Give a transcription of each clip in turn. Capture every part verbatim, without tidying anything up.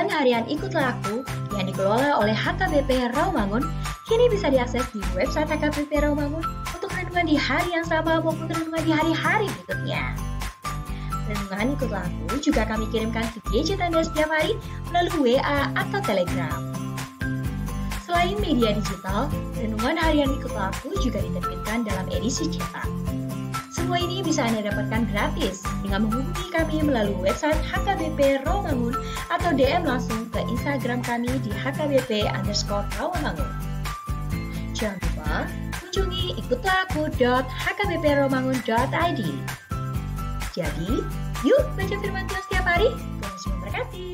Harian Ikutlah Aku yang dikelola oleh H K B P Rawamangun kini bisa diakses di website H K B P Rawamangun untuk renungan di hari yang sama maupun renungan di hari-hari berikutnya. Renungan Ikutlah Aku juga kami kirimkan ke gadget Anda setiap hari melalui W A atau Telegram. Selain media digital, renungan harian Ikutlah Aku juga diterbitkan dalam edisi cetak. Semua ini bisa Anda dapatkan gratis dengan menghubungi kami melalui website H K B P Rawamangun atau D M langsung ke Instagram kami di H K B P underscore Rawamangun. Jangan lupa kunjungi ikutlah aku dot H K B P rawamangun dot I D. Jadi, yuk baca firman Tuhan setiap hari. Tuhan Yesus memberkati.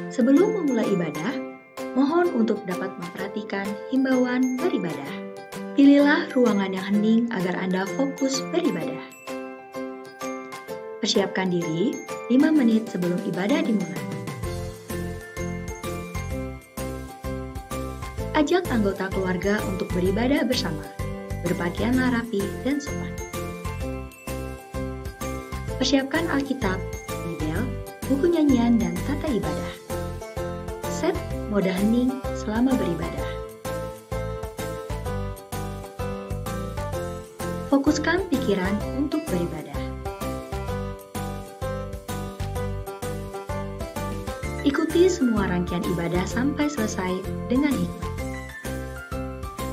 Sebelum memulai ibadah, mohon untuk dapat memperhatikan himbauan beribadah. Pilihlah ruangan yang hening agar Anda fokus beribadah. Persiapkan diri lima menit sebelum ibadah dimulai. Ajak anggota keluarga untuk beribadah bersama. Berpakaianlah rapi dan sopan. Persiapkan Alkitab, Bibel, buku nyanyian, dan tata ibadah. Set mode hening selama beribadah. Fokuskan pikiran untuk beribadah. Ikuti semua rangkaian ibadah sampai selesai dengan hikmat.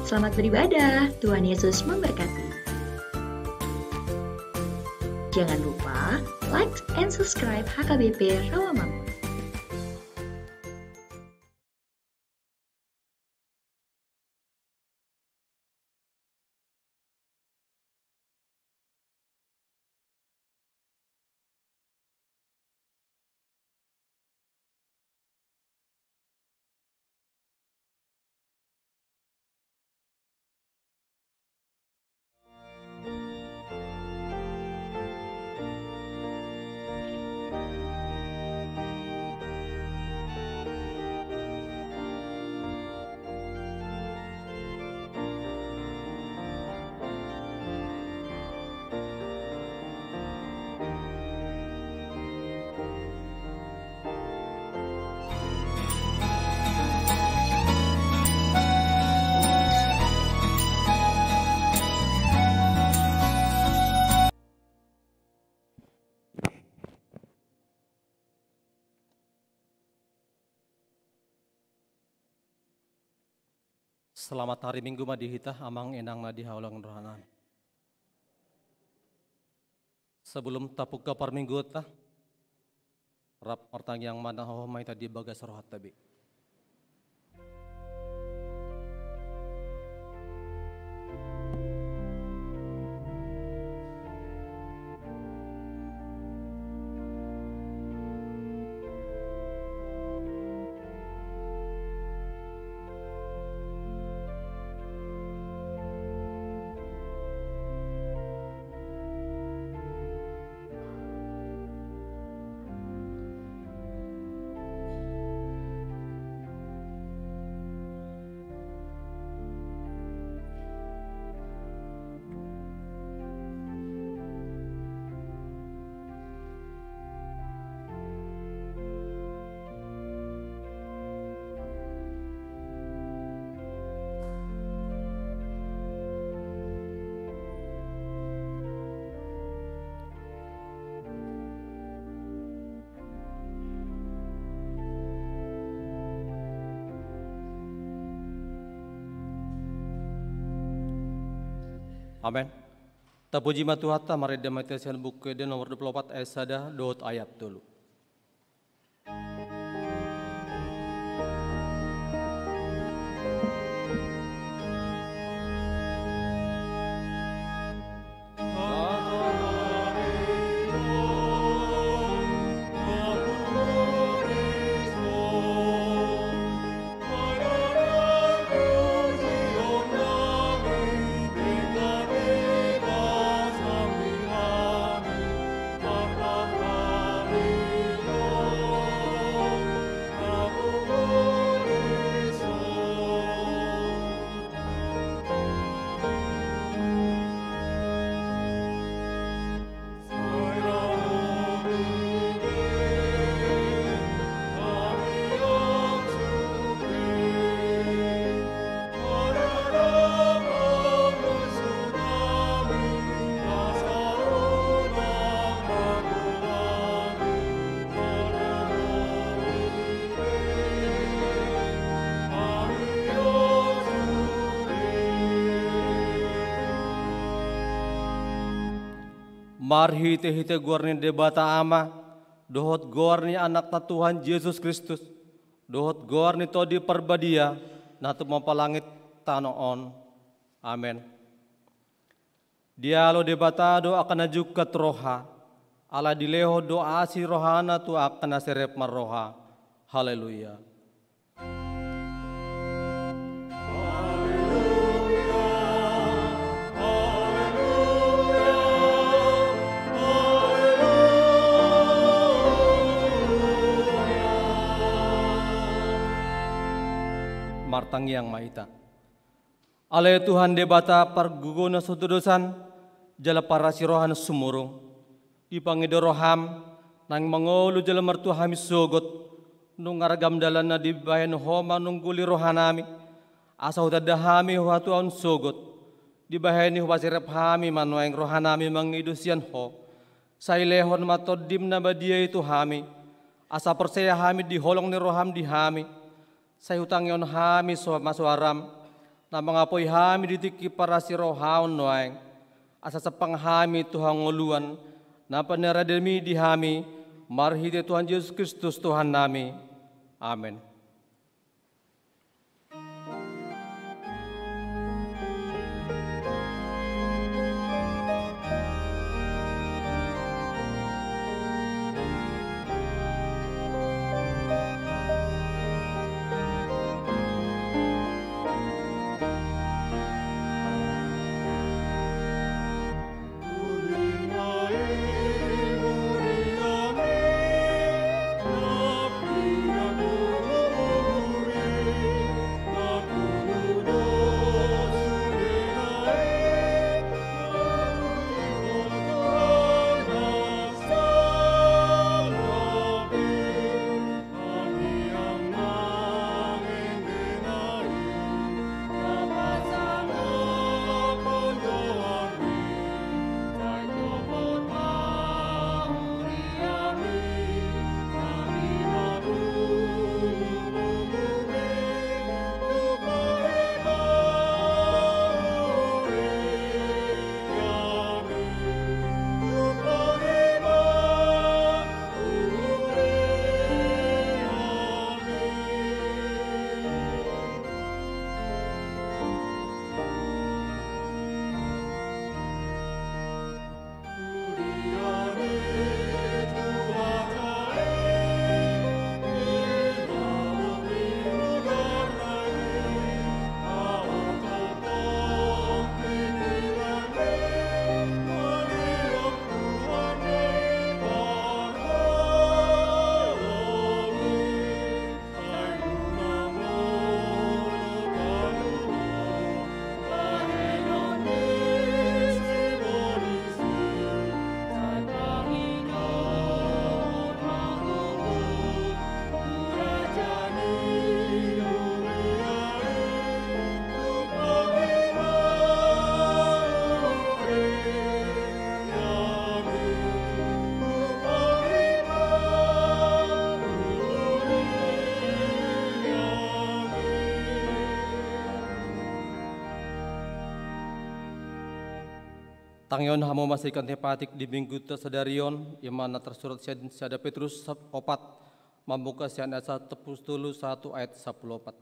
Selamat beribadah, Tuhan Yesus memberkati. Jangan lupa like and subscribe H K B P Rawamangun. Selamat hari Minggu ma di hita, amang inang na di haholongan rohanta. Sebelum tapungka parmingguonta, rap martangiang ma na hohom ma hita di bagas rohanta be. Amen. Tapuji ma Tuhanta, marende ma hita sian Buku Ende nomor dua pulu opat ayat sada dohot ayat tolu. Marhite-hite goar ni Debata Ama, dohot goar ni Anakna Tuhan Jesus Kristus, dohot goar ni Tondi Parbadia, na tumompa langit tano on. Amen. Dialo Debata do angka na jungkat roha, ala dilehon do asi rohana tu angka na serep marroha. Haleluya. Martangiang ma hita. Ale Tuhan Debata pargogo na so tudosan, jala parasi roha na sumurung. Dipangido roham, naeng mangolu jala martua hami sogot, nunga ragam dalan na dibahen ho manungguli rohanami, asa hutanda hami hatuaon sogot, dibahen i hupaserep hami ma nuaeng rohanami mangido sian ho, sai lehon ma tondim na badia i tu hami, asa porsea hami di holong ni roham di hami, sai hutangihon hami so-, ma soaram, na mangapoi hami di tingki parasi rohaon nuaeng, asa sampang hami tu hangoluan, na pinarademi di hami, marhite Tuhan Jesus Kristus Tuhannami. Amen. Tangihon hamu ma sian angka patik di Mingguta sadari on, i ma na tarsurat sian Sada Petrus opat, mamungka sian ayat sampulu tolu sahat tu ayat sampulu opat.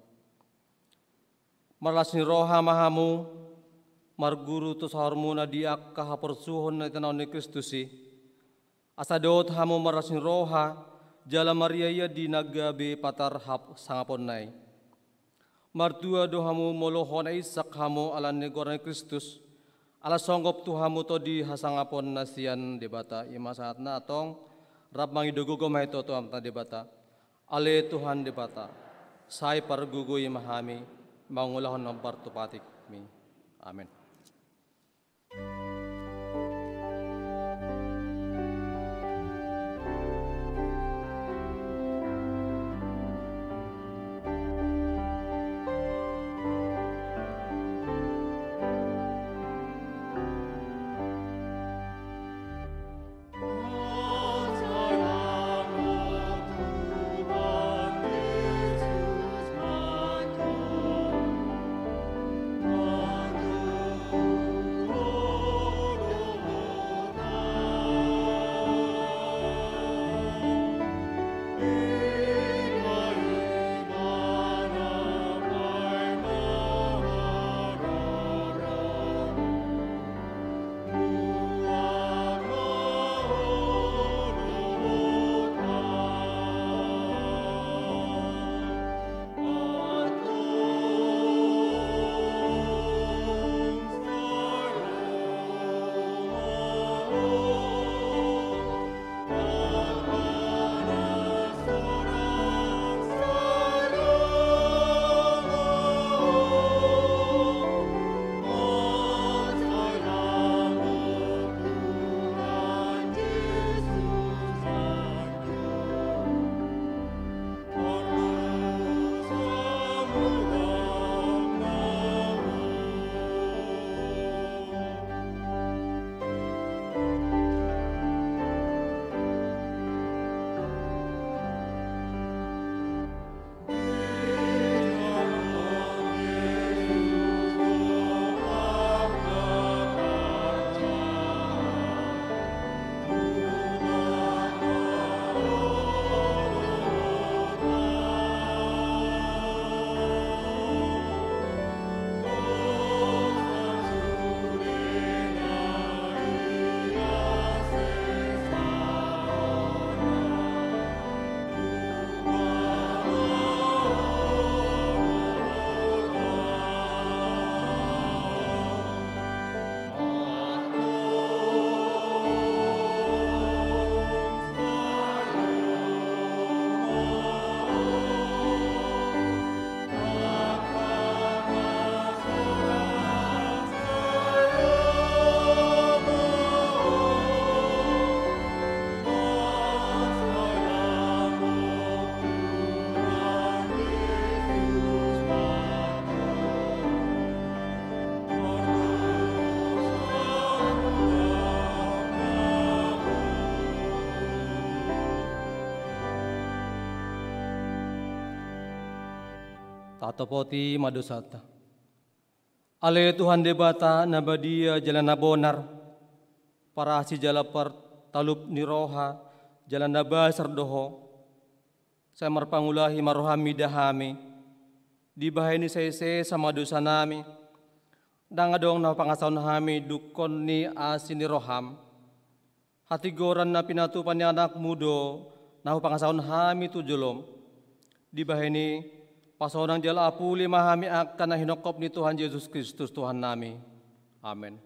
Marlas ni roha ma hamu, marguru tu saurmuna di angka haporsuhon na tinangion ni Kristus i, asa dohot hamu marlas ni roha, jala mariaia di na gabe patar hap-, sangaponna i. Martua do hamu molo hona insak hamu ala ni goar ni Kristus, ala songgop tu hamu tondi hasangapon na sian Debata. I ma sahatna, antong rap mangido gogo ma hita tu Amanta Debata. Ale Tuhan Debata, sai pargogoi ma hami mangulahon hombar tu patikmi. Amen. Patopoti ma dosanta. Ale Tuhan Debata na badia jala na bonar, parasi jala partalup ni roha, jala na basar do Ho. Sai marpangulahi ma rohaM mida hami, dibahen i sai sesa ma dosanami, ndang adong na hupangasahon hami dungkon ni asi ni rohaM. Hatigoran na pinatupa ni AnakMu do na hupangasahon hami tu joloM. Dibahen i, pasonang jala apuli ma hami angka na hinophop ni Tuhan Jesus Kristus Tuhannami. Amen.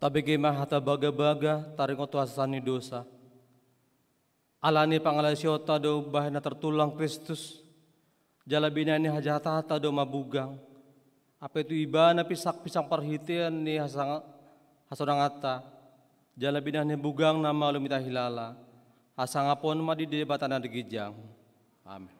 Tabege ma hata bagabaga taringot tu hasesaan ni dosa. Ala ni pangalaosionta do bahen na tartulang Kristus, jala binahen ni hajahatanta do mabugang, hape tu Ibana pisangpisang parhitean ni hasanga-, hasonanganta, jala binahen ni bugangna malum hita hilala, hasangapon ma di Debata na ginjang. Amen.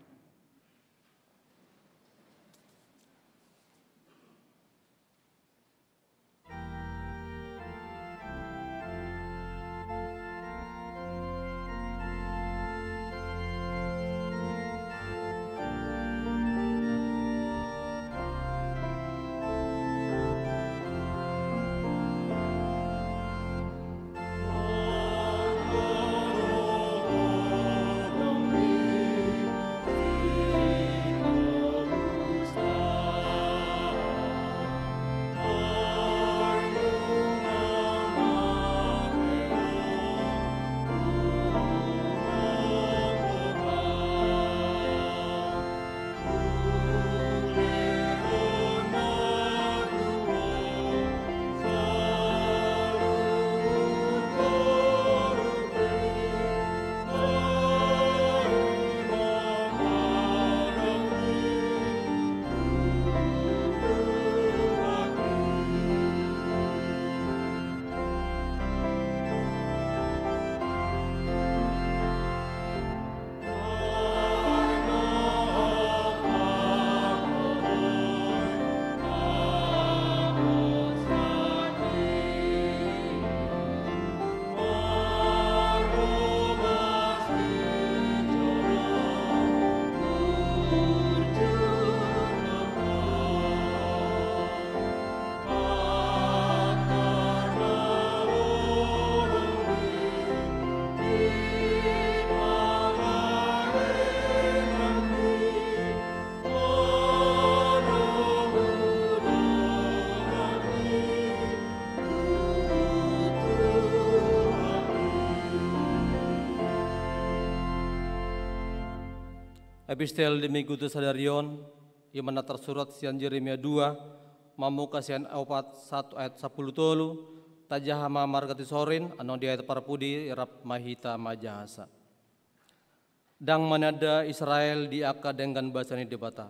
Epistel di Minggu tu sadari on, i ma na tarsurat sian Jeremia dua, mamungka sian opat sahat tu ayat sampulu tolu, tajaha ma marga Tisorin, annon di ayat parpudi rap ma hita manjahasa. Ndang mananda Israel di angka denggan basa ni Debata.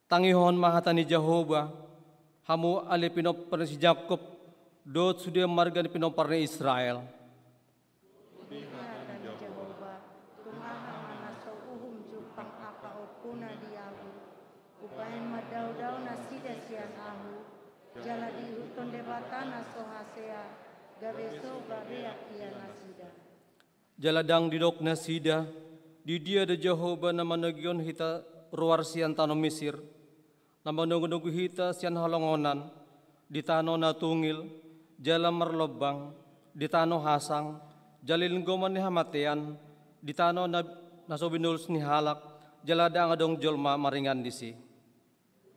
Tangihon ma hata ni Jahowa, hamu ale pinompar ni si Jakkob, dohot sude marga ni pinompar ni Israel. Uli hata ni Jahowa, tung aha ma na so uhum jumpang angka ompuna di ahu? Hubahen ma daudau nasida sian ahu, jala diihuthon Debata na so hasea, gabe so babeak ia nasida. Jala ndang didok nasida, di dia do Jahowa na manogihon hita ruar sian tano Misir? na manogunogu hita sian halongonan, di tano na tungil, jala marlombang, di tano hasang, jala di linggoman ni hamatean, di tano na, na so binolus ni halak, jala ndang adong jolma maringan disi.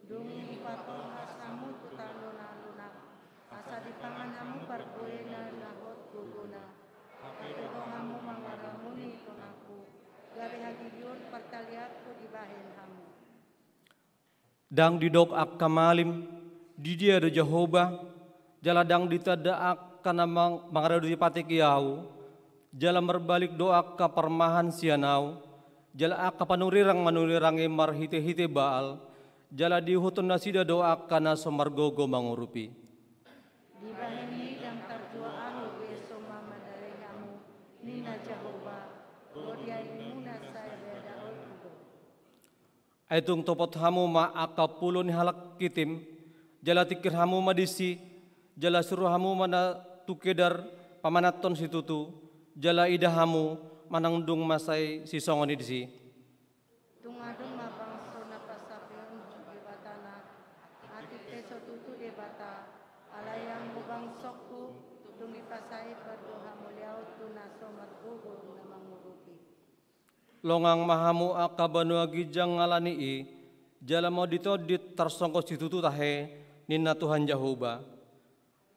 Dung i patolhas hamu tu tano na lunak, asa dipangan hamu parbuena na hot gogona. Hape ro hamu mangaramuni tonangku, gabe hagigion partalianku dibahen hamu. Ndang didok angka malim, di dia do Jahowa, jala ndang ditanda angka na mang-, mangaradoti pateki ahu, jala marbalik do angka parmahan sian ahu, jala angka panurirang manurirang i marhitehite Baal, jala diihuthon nasida do angka na so margogo mangurupi. Dibahen i ndang tarjua ahu be so mamadalangi hamu, ninna Jahowa, ro di arimuna sai bedaonku do. Ai tung topot hamu ma angka pulo ni halak Kitim, jala tingkir hamu ma disi, jala suru hamu ma na tu Kedar pamananhon situtu, jala ida hamu manang dung mansai sisongon i disi. Tung adong ma bangso na pasapeonku Debatana, atik pe so tutu Debata, alai anggo bangsongku, tung dipasaipat do hamauliaon tu na so margogo na mangurupi. Longang ma hamu angka banua ginjang ngalani i, jala mau ditondit tarsonggot situtu tahe, ninna Tuhan Jahowa.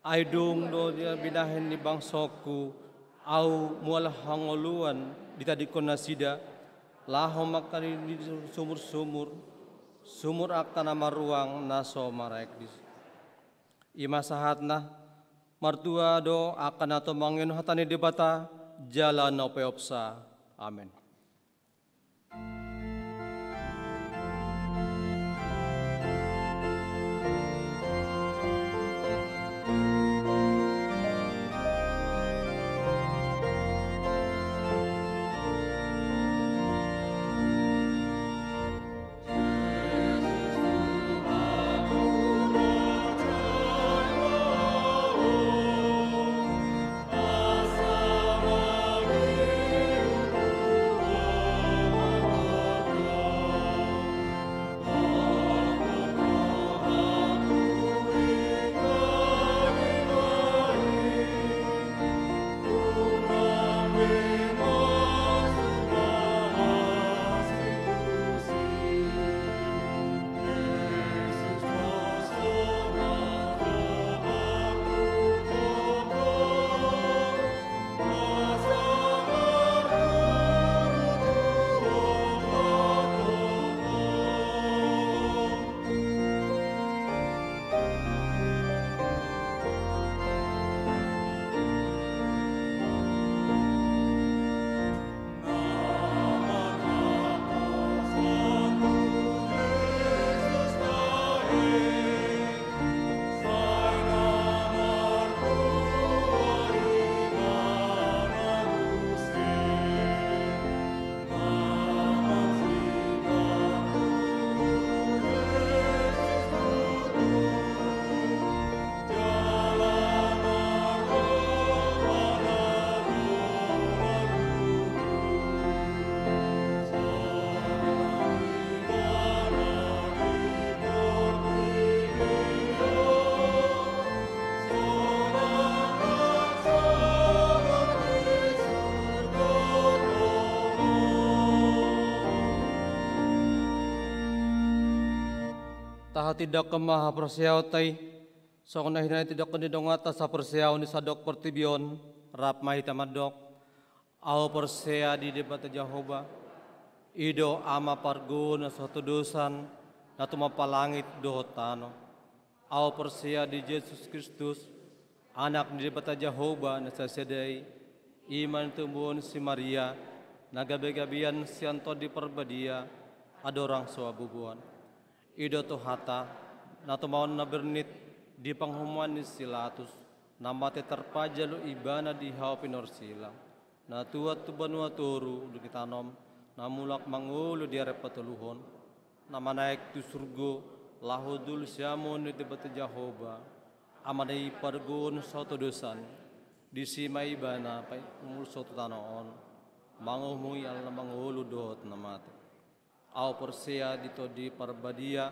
Ai dung do dia binahen ni bangsongku, ahu mual hangoluan ditadingkon nasida, laho mangkaninni sumur-sumur, sumur angka na maruang na so maraek disi. I ma sahatna, martua do angka na tumangihon hata ni Debata, jala na umpeopsa. Amen. Tahatindangkon ma haporseaonta i, songon na hinahatindangkon ni donganta saporseaon di sandok portibi on, rap ma hita mandok. Ahu porsea di Debata Jahowa, i do Ama pargogo na so hatodosan, na tumompa langit dohot tano. Ahu porsea di Jesus Kristus, Anak ni Debata Jahowa na sasada i, i ma na tinumbuhon si Maria, na gabegabean sian Tondi Parbadia, andorang so habubuhan. I do Tuhanta, na tumaon na bernit di panghumuan ni si Latus, na mate tarpajal do Ibana di hau pinorsila, na tuat tu banua toru dung ditanom, na mulak mangolu di ari patoluhon, na manaek tu surgo, laho dul siamun ni Debata Jahowa, Amana i pargogo na so hatodosan, disi ma Ibana paimulso tu tano on, manguhumi ala na mangolu dohot na mate. Ahu porsea di Tondi Parbadia,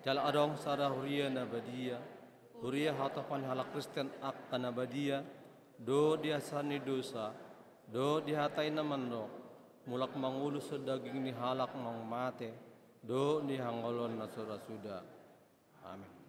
Jala adong sada huria na badia, huria hatopan halak Kristen angka na badia, dohot di hasesaan ni dosa, dohot di hata i na mandok, mulak mangolu sian daging ni halak naung mate, dohot di hangoluan na so ra suda. Amen.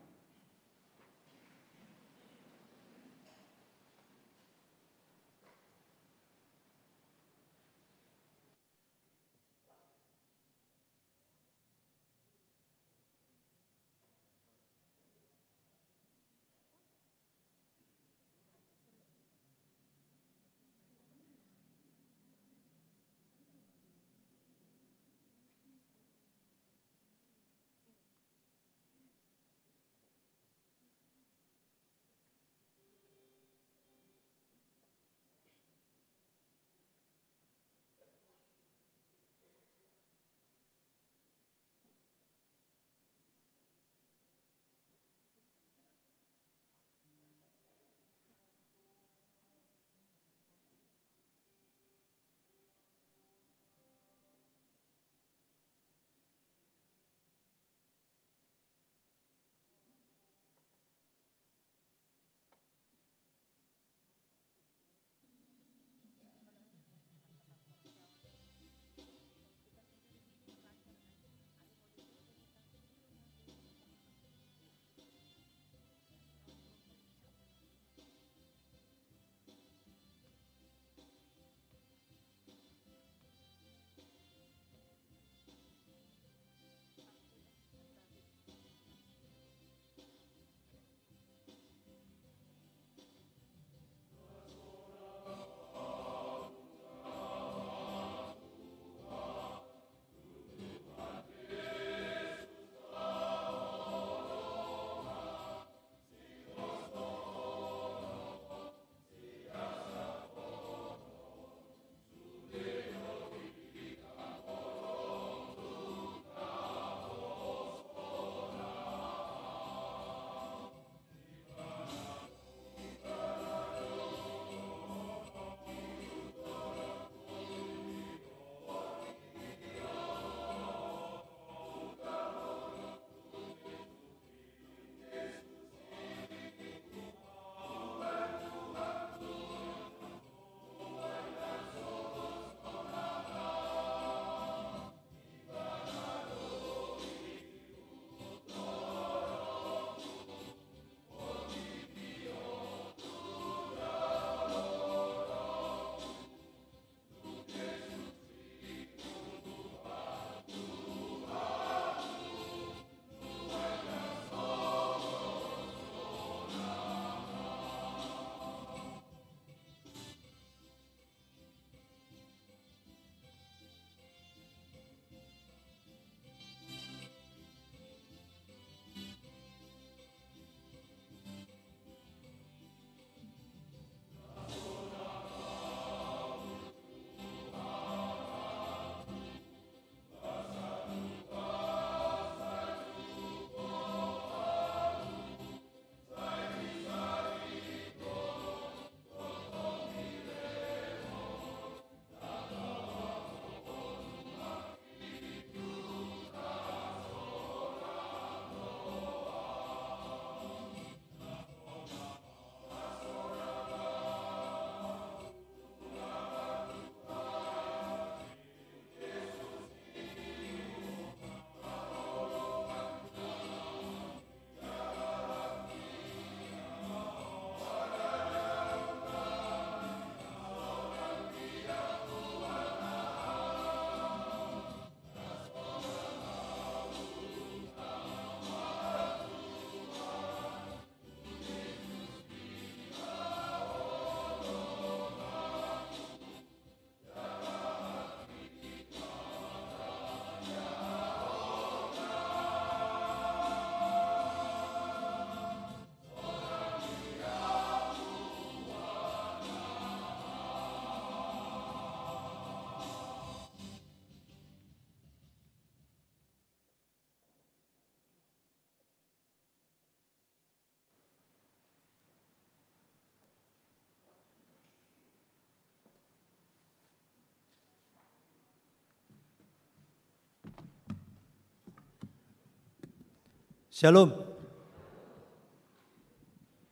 Shalom.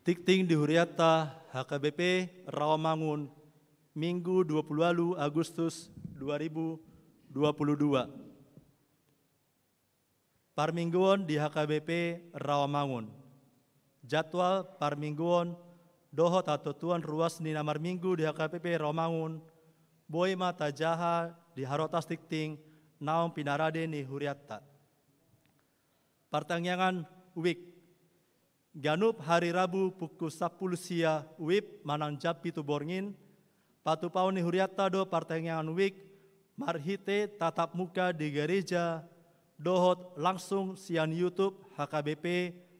Tingting di hurianta H K B P Rawamangun, Minggu dua puluh walu Agustus dua ribu dua puluh dua. Parmingguon di H K B P Rawamangun. Jadwal parmingguon dohot hatontuan ruas ni na marminggu di H K B P Rawamangun boi ma tajaha di harotas tingting naung pinarade ni hurianta. Partangiangan WIB. Ganup hari Rabu pukul sampulu sia WIB manang jam pitu borngin, patupaon ni hurianta do partangiangan WIB marhite tatap muka di gareja dohot langsung sian YouTube H K B P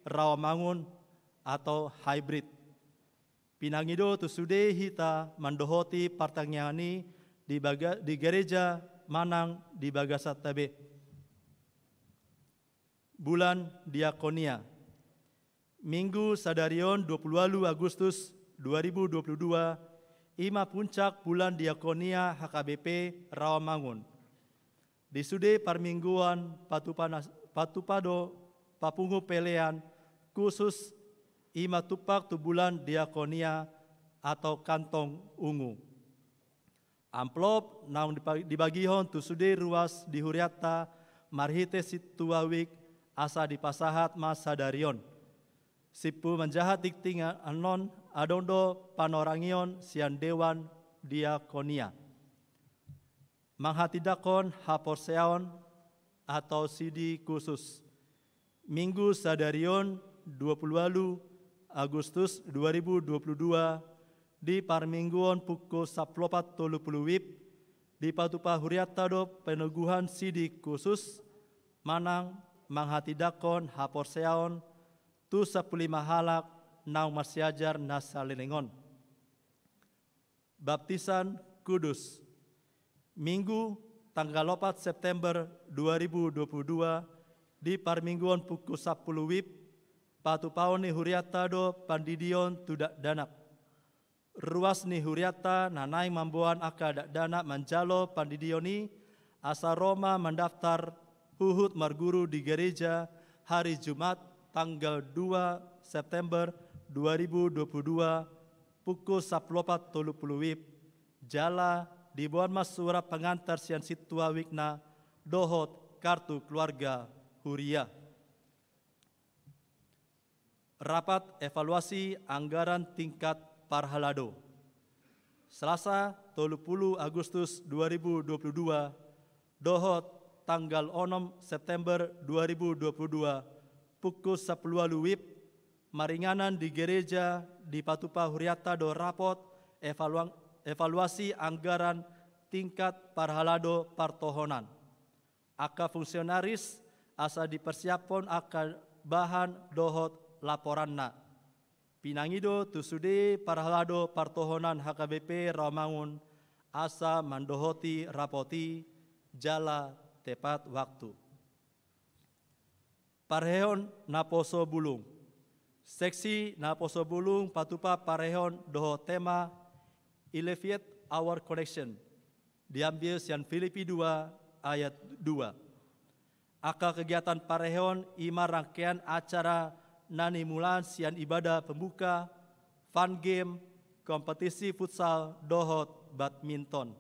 Rawamangun atau hybrid. Pinangido tu sude hita mandohoti partangiangan i di baga-, di gareja manang di bagasanta be. Bulan Diakonia. Minggu sadari on dua puluh walu Agustus dua ribu dua puluh dua, i ma puncak bulan Diakonia H K B P Rawamangun. Di sude parmingguon patupa nas-, patupa do papungu pelean khusus, i ma tumpak tu bulan Diakonia atau kantong ungu. Amplop naung dipa-, dibagihon tu sude ruas di hurianta marhite sintua WIB asa dipasahat ma sadari on. Simpu manjaha tingting annon adong do panorangion sian Dewan Diakonia. Manghatindanghon haporseaon atau sidi khusus. Minggu sadari on dua puluh walu Agustus dua ribu dua puluh dua, di parmingguon pukul sampulu opat tolu pulu WIB, dipatupa hurianta do peneguhan sidi khusus manang manghatindanghon haporseaon tu sampulu lima halak naung marsiajar na saleleng on. Baptisan Kudus. Minggu tanggal opat September dua ribu dua puluh dua, di parmingguon pukul sampulu WIB, patupaon ni hurianta do pandidion tu dakdanak. Ruas ni hurianta na naeng mamboan angka dakdanak manjalo pandidion i asa ro ma mandaftar huhut marguru di gareja hari Jumat tanggal dua September dua ribu dua puluh dua pukul sampulu opat tolu pulu WIB, jala diboan ma surat pengantar sian sintua WIB-na dohot kartu keluarga huria. Rapat evaluasi anggaran tingkat parhalado. Selasa tolu pulu Agustus dua ribu dua puluh dua dohot tanggal onom September dua ribu dua puluh dua pukul sampulu walu WIB, maringanan di gareja dipatupa hurianta do rapot evaluang-, evaluasi anggaran tingkat parhalado partohonan. Angka fungsionaris asa dipersiaphon angka bahan dohot laporanna. Pinangido tu sude parhalado partohonan H K B P Rawamangun asa mandohoti rapot i jala tepat waktu. Parehon naposo bulung. Seksi naposo bulung patupa parehon dohot tema Elevate Our Connection. Diambil sian Filipi dua ayat dua. Angka kegiatan parehon i ma rangkean acara na nimulaan sian ibadah pembuka, fun game, kompetisi futsal dohot badminton.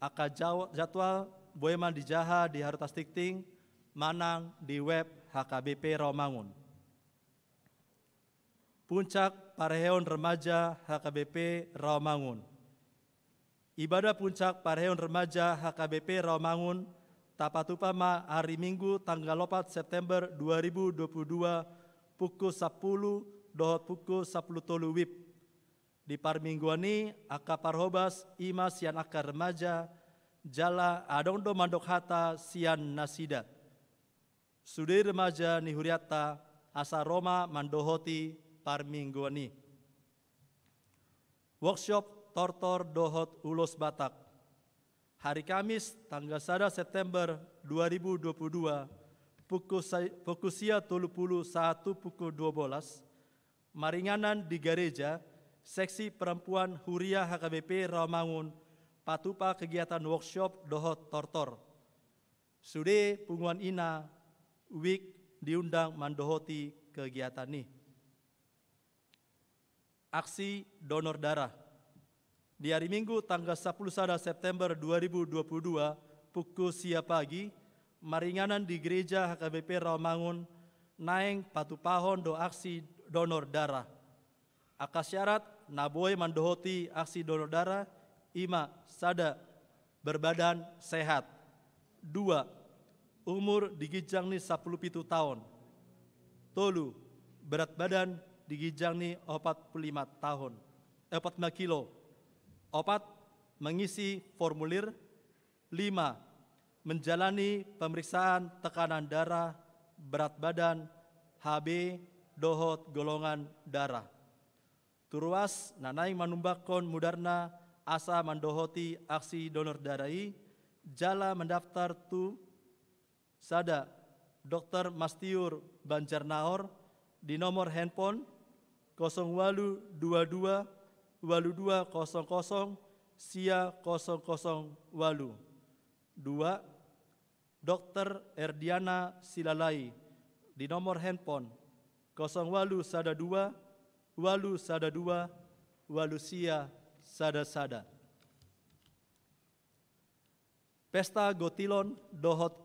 Angka jaw-, jadwal boi ma dijaha di harotas tingting manang di web H K B P Rawamangun. Puncak parehon remaja H K B P Rawamangun. Ibadah puncak parehon remaja H K B P Rawamangun tapatupa ma ari Minggu tanggal opat September dua ribu dua puluh dua pukul sampulu dohot pukul sampulu tolu WIB. Di parmingguan i angka parhobas i ma sian angka remaja, jala adong do mandok hata sian nasida. Sude remaja ni hurianta asa ro ma mandohoti parmingguan i. Workshop tortor dohot ulos Batak. Hari Kamis tanggal sada September dua ribu dua puluh dua pukul sa-, pukul sia tolu pulu sahat tu pukul dua bolas, maringanan di gareja, seksi perempuan huria H K B P Rawamangun patupa kegiatan workshop dohot tortor. Sude punguan ina, WIB, diundang mandohoti kegiatan i. Aksi donor darah. Di hari Minggu tanggal sapuluh sada September dua ribu dua puluh dua, pukul sia pagi, maringanan di gereja H K B P Rawamangun, naeng patupahon do aksi donor darah. Angka syarat na boi mandohoti aksi donor darah, ima sada, berbadan sehat. Dua, umur di ginjang ni sampulu pitu taon. Tolu, berat badan di ginjang ni opat pulu lima taon, eh, opat pulu lima kilo. Opat, mengisi formulir. Lima, menjalani pemeriksaan tekanan darah, berat badan, H B, dohot golongan darah. Tu ruas na naeng manumbakkon mudarna asa mandohoti aksi donor darah i, jala mandaftar tu sada, Dokter Mastiur Banjarnahor, di nomor handphone kosong walu dua dua walu dua kosong kosong sia kosong kosong walu. Dua, Dokter Erdiana Silalai, di nomor handphone kosong walu sada dua walu sada dua walu sia sada sada. Pesta Gotilon dohot,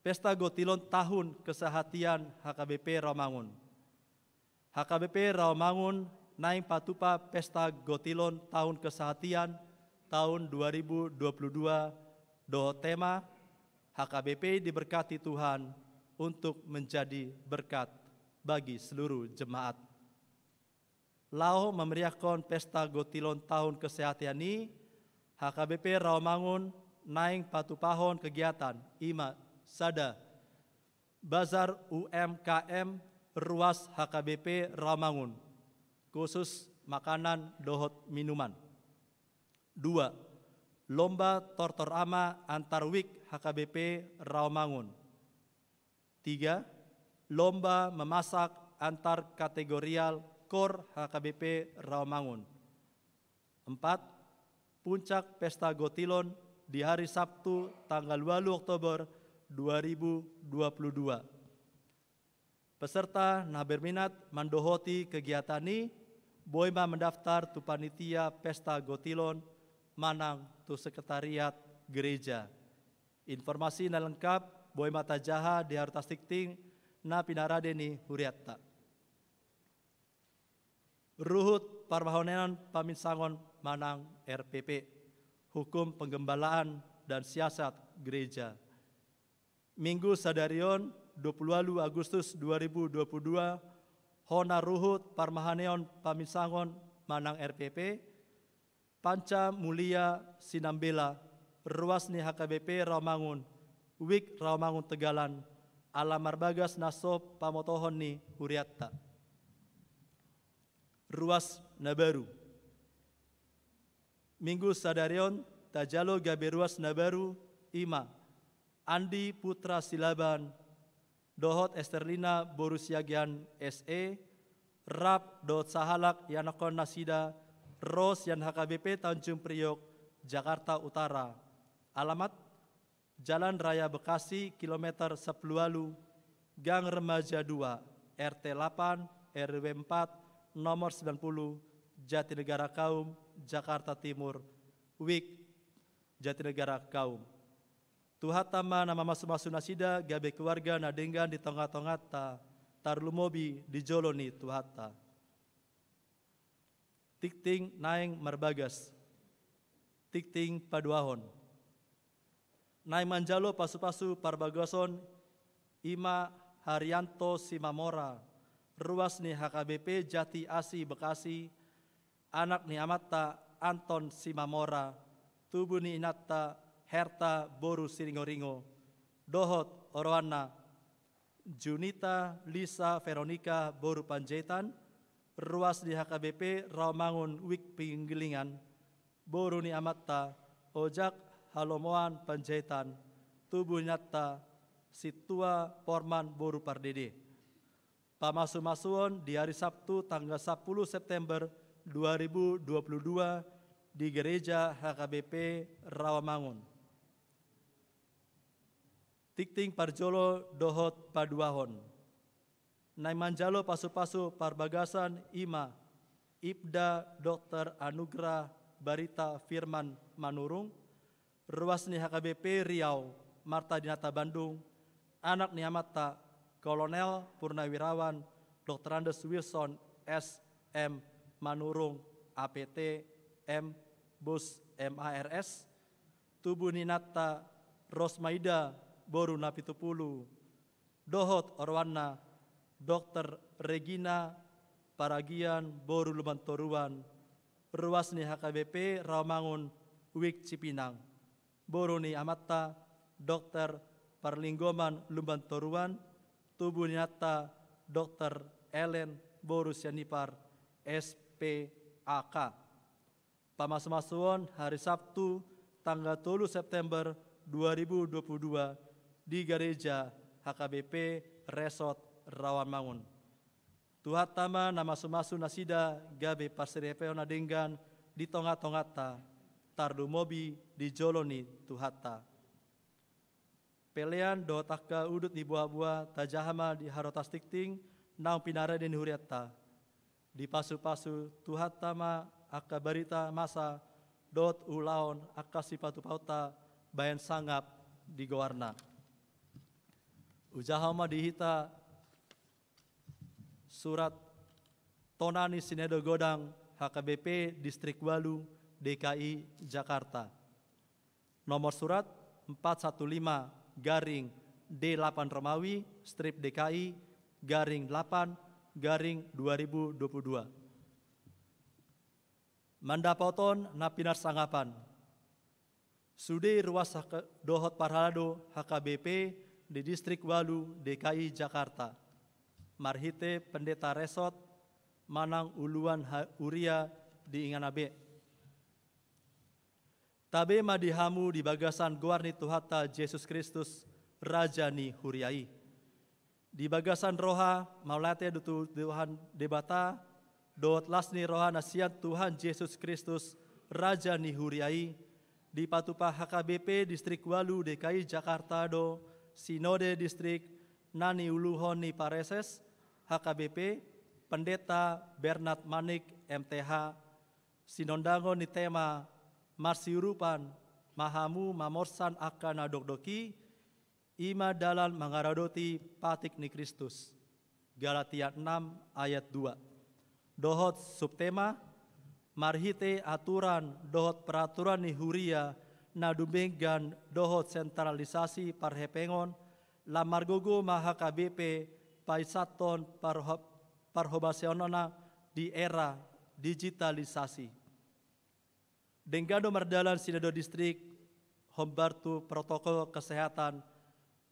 Pesta Gotilon tahun kesehatian H K B P Rawamangun. H K B P Rawamangun naeng patupa Pesta Gotilon tahun kesehatian tahun dua ribu dua puluh dua dohot tema H K B P diberkati Tuhan untuk menjadi berkat bagi seluruh jemaat. Laho mameriahkon Pesta Gotilon tahun kesehatian i, H K B P Rawamangun naeng patupahon kegiatan, ima sada, bazar U M K M ruas H K B P Rawamangun, khusus makanan dohot minuman. Dua, lomba tortor ama antar wik H K B P Rawamangun. Tiga, lomba memasak antar kategorial kor H K B P Rawamangun. Empat, puncak Pesta Gotilon di hari Sabtu tanggal walu Oktober dua ribu dua puluh dua. Peserta na berminat mandohoti kegiatan i, boi ma mandaftar tu panitia Pesta Gotilon manang tu sekretariat gereja. Informasi na lengkap boi ma tajaha di harutas tingting na pinarade ni hurianta. Ruhut parmahaneon paminsangon manang R P P, hukum penggembalaan dan siasat gereja. Minggu sadari on, dua puluh walu Agustus dua ribu dua puluh dua, hona ruhut parmahaneon paminsangon manang R P P, Panca Mulia Sinambela, ruas ni H K B P Rawamangun, wik Rawamangun Tegalan, ala marbagas na so pamotohon ni hurianta. Ruas na baru. Minggu sadari on tajalo gabe ruas na baru, ima Andi Putra Silaban dohot Esterlina boru Siagian S E, rap dohot sahalak ianakhon nasida, ro sian H K B P Tanjung Priok, Jakarta Utara. Alamat, Jalan Raya Bekasi, kilometer sampulu walu, Gang Remaja dua, R T delapan, R W empat, nomor sembilan puluh, Jatinegara Kaum, Jakarta Timur, wik Jatinegara Kaum. Tuhanta ma na mamasumasu nasida gabe keluarga na denggan di tongatonganta, tarlumobi di jolo ni Tuhanta. Tingting naeng marbagas. Tingting paduahon. Naeng manjalo pasupasu parbagason, ima Haryanto Simamora, ruas ni H K B P Jati Asi Bekasi, anak ni amanta Anton Simamora, tubu ni inanta Herta boru Siringoringo, dohot oroanna Junita Lisa Veronica boru Panjaitan, ruas ni H K B P Rawamangun wik Pinggilingan, boru ni amanta Ojak Halomoan Panjaitan, tubu ni inanta Sintua Porman boru Pardede. Pamasumasuon di hari Sabtu tanggal sampulu September dua ribu dua puluh dua di Gereja H K B P Rawamangun. Tingting parjolo dohot paduahon. Naeng manjalo pasupasu parbagasan i ma Ibda Doktor Anugrah Barita Firman Manurung, ruas ni H K B P Riau, Marta Dinata Bandung, anak ni amanta Kolonel Purnawirawan Doktorandus Wilson S M Manurung, A P T, M Bus, M A R S, tubu ni inanta Rosmaida boru Napitupulu, dohot oroanna Doktor Regina Paragian boru Lumbantoruan, ruas ni H K B P Rawamangun, Wijk Cipinang, boru ni amanta Doktor Parlinggoman Lumbantoruan, tubu ni inanta Doktor Ellen boru Sianipar, S P A K. Pamasumasuon hari Sabtu tanggal tolu September dua ribu dua puluh dua di Gareja H K B P Resort Rawamangun. Tuhanta ma na masumasu nasida gabe parsaripeon na denggan di tongatonganta, tarlumobi di jolo ni Tuhanta. Pelean dohot angka udut ni boaboa tajaha ma di harotas tingting naung pinarade ni hurianta. Dipasupasu Tuhanta ma angka barita masa dohot ulaon angka sipatupaonta bahen sangap di goarna. Hujahahon ma di hita surat tona ni Sinode Godang H K B P Distrik Walu D K I Jakarta. Nomor surat empat satu lima garing D delapan Romawi strip D K I garing delapan garing dua ribu dua puluh dua. Mandapothon na pinarsangapan. Sude ruas H K, dohot parhalado H K B P di Distrik Walu D K I Jakarta, marhite pendeta resort manang uluan ha-, huria di ingana be. Tabe ma di hamu di bagasan goar ni Tuhanta Jesus Kristus, Raja ni huria i. Di bagasan roha, mauliate do tu Tuhan Debata, dohot las ni roha na sian Tuhan Jesus Kristus, Raja ni huria i, dipatupa H K B P Distrik Walu D K I Jakarta do, Sinode Distrik na niuluhon ni Praeses H K B P, Pendeta Bernard Manik M T H, sinondangon ni tema, marsiurupan ma hamu mamorsan angka na dokdok i, i ma dalan mangaradoti patik ni Kristus. Galatia enam ayat dua. Dohot subtema, marhite aturan dohot peraturan ni huria na dumenggan dohot sentralisasi parhepengon, lam margogo ma H K B P paisathon parho-, parhobasiononna di era digitalisasi. Denggan do mardalan sinode distrik hombar tu protokol kesehatan,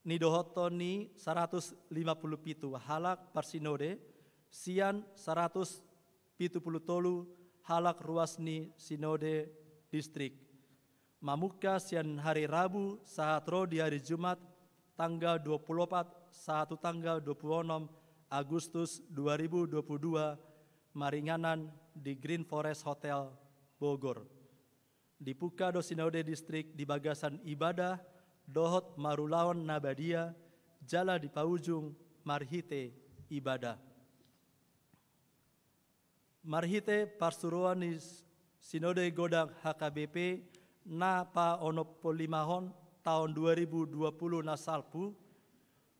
nidohothon ni saratus lima pulu pitu halak parsinode, sian saratus pitu pulu tolu halak ruas ni sinode distrik. Mamungka sian hari Rabu sahat ro di hari Jumat, tanggal dua pulu opat sahat tu tanggal dua pulu onom Agustus dua ribu dua pulu dua, maringanan di Green Forest Hotel, Bogor. Dipungka do sinode distrik di bagasan ibadah dohot marulaon na badia, jala dipaujung marhite ibadah. Marhite parsuruan ni Sinode Godang H K B P na paonompulimahon taon dua ribu dua pulu na salpu,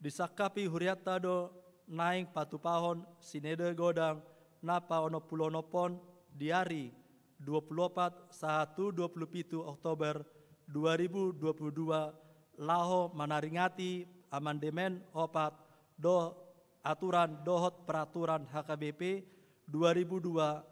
disangkapi hurianta do naeng patupahon Sinode Godang na paonompuluonomhon di ari dua pulu opat sahat tu dua pulu pitu Oktober dua ribu dua pulu dua, laho manaringati amandemen opat do aturan dohot peraturan H K B P dua ribu dua,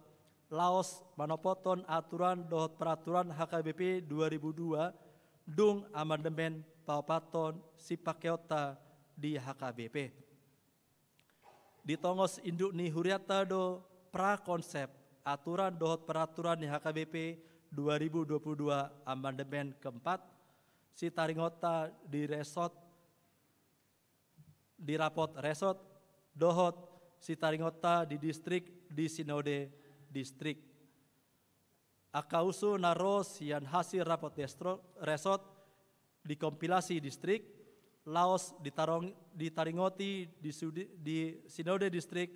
laos manopothon aturan dohot peraturan H K B P dua ribu dua, dung amandemen paopathon sipangkeonta di H K B P. Ditongos induk ni hurianta do prakonsep aturan dohot peraturan ni H K B P dua ribu dua puluh dua amandemen keempat, sitaringonta di resort, di rapot resort, dohot sitaringonta di distrik, di sinode distrik. Angka usul na ro sian hasil rapot destro-, resort, dikompilasi distrik, laos ditarong-, ditaringoti di sudi-, di Sinode Distrik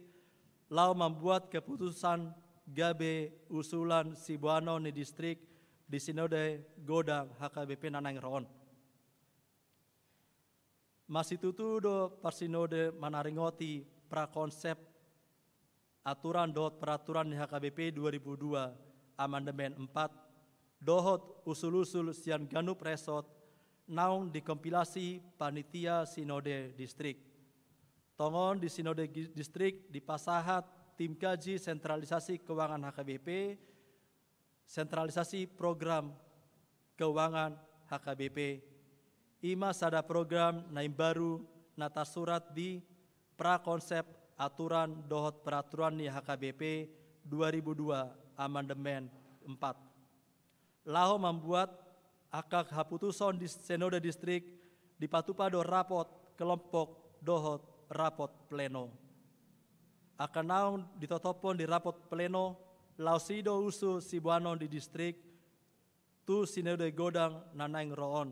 laho mambuat keputusan gabe usulan siboanon ni distrik di Sinode Godang H K B P na naeng ro on. Masitutu do parsinode manaringoti prakonsep aturan dohot peraturan ni H K B P dua ribu dua amandemen empat, dohot usul-usul sian ganup resort naung dikompilasi panitia sinode distrik. Tongon di sinode gi-, distrik dipasahat tim kaji sentralisasi keuangan H K B P, sentralisasi program keuangan H K B P. I ma sada program na imbaru na tarsurat di prakonsep aturan dohot peraturan ni H K B P dua ribu dua amandemen empat. Laho mambuat angka haputuson di sinode distrik dipatupa do rapot kelompok dohot rapot pleno. Angka naung ditotophon di rapot pleno, laos i do usul siboanon di distrik tu sinode godang na naeng ro on.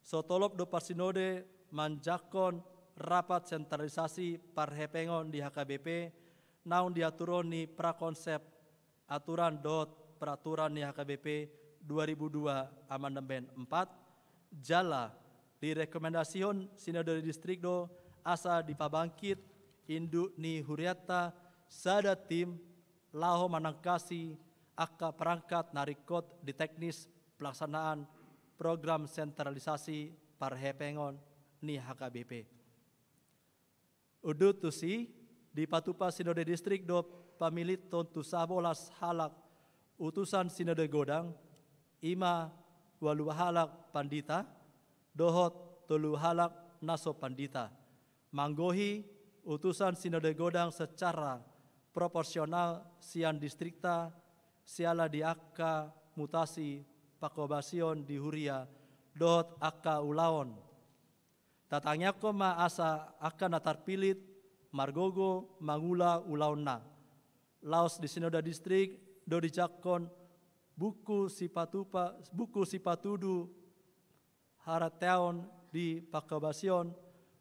So tolop do parsinode manjangkon rapat sentralisasi parhepengon di H K B P naung diaturon ni prakonsep aturan dohot peraturan ni H K B P dua ribu dua amandemen empat, jala direkomendasihon sinode distrik do asa dipabangkit induk ni hurianta sada tim laho manangkasi angka perangkat na ringkot di teknis pelaksanaan program sentralisasi parhepengon ni H K B P. Unduk tusi, dipatupa sinode distrik do pamiliton tu sabolas halak utusan sinode godang, i ma ualu halak pandita, dohot tolu halak na so pandita. Manggohi utusan sinode godang secara proporsional sian distrikta, siala di angka mutasi pangkobasion di huria dohot angka ulaon. Tatangiangkon ma asa angka na tarpilit margogo mangula ulaonna. Laos di sinode distrik do dijangkon buku sipatupa, buku sipatudu harateon di pangkobasion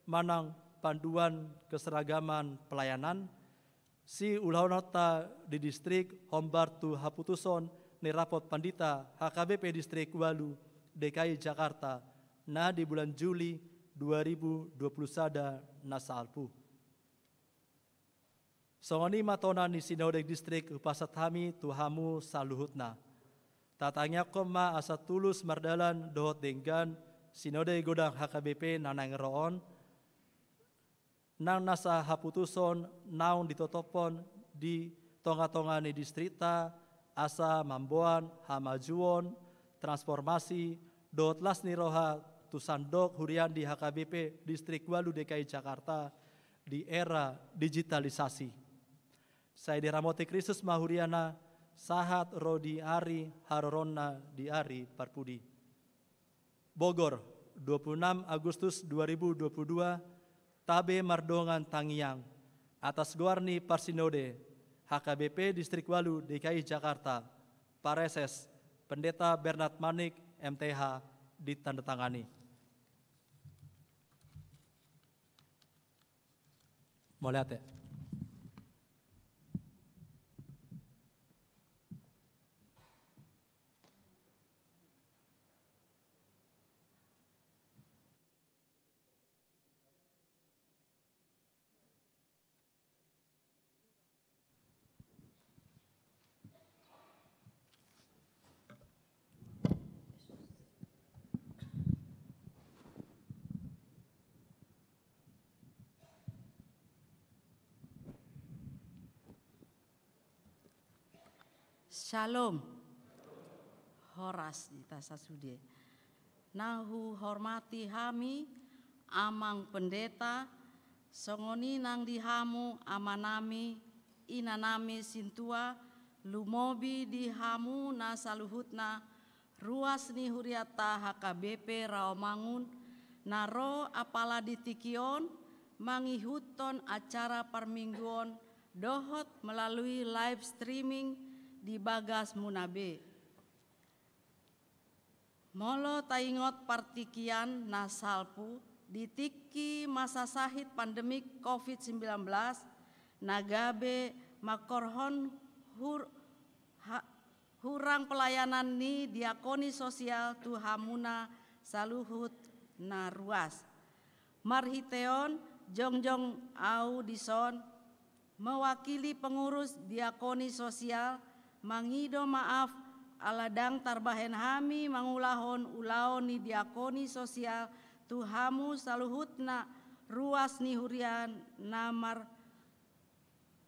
manang panduan keseragaman pelayanan, siulaonta di distrik hombar tu haputuson ni rapot pandita H K B P Distrik ualu D K I Jakarta na di bulan Juli dua ribu dua puluh sada na salpu. Songon i ma tona ni sinode distrik hupasahat hami tu hamu saluhutna. Tatangiangkon ma asa tulus mardalan dohot denggan sinode godang H K B P na naeng ro on, nang nasa haputuson naung ditotophon di tonga-tonga ni distrikta, asa mamboan hamajuon, transformasi, dohot las ni roha tu sandok hurian di H K B P Distrik ualu D K I Jakarta di era digitalisasi. Sai diramoti Kristus ma huriana, sahat ro di ari haroronna di ari parpudi. Bogor, dua puluh enam Agustus dua ribu dua puluh dua, tabe mardongan tangiang atas goar ni parsinode H K B P Distrik ualu D K I Jakarta, Praeses Pendeta Bernard Manik, M T H, ditandatangani. Mauliate. Syalom. Horas di hita sasude. Na huhormati hami, Amang Pendeta, songon i nang di hamu amanami, inanami sintua, lumobi di hamu na saluhutna, ruas ni hurianta H K B P Rawamangun, na ro apala di tingki on, mangihuthon acara parmingguon, dohot melalui live streaming di bagasmuna be. Molo taingot partingkian na salpu di tingki masa sahit pandemik covid sembilan belas na gabe mangkorhon hur, ha, hurang pelayanan ni diakoni sosial tu hamuna saluhut na ruas. Marhiteon jongjong au dison mewakili pengurus diakoni sosial mangido maaf ala ndang tarbahen hami mangulahon ulaon ni diakoni sosial tu hamu saluhutna ruas ni huria na mar,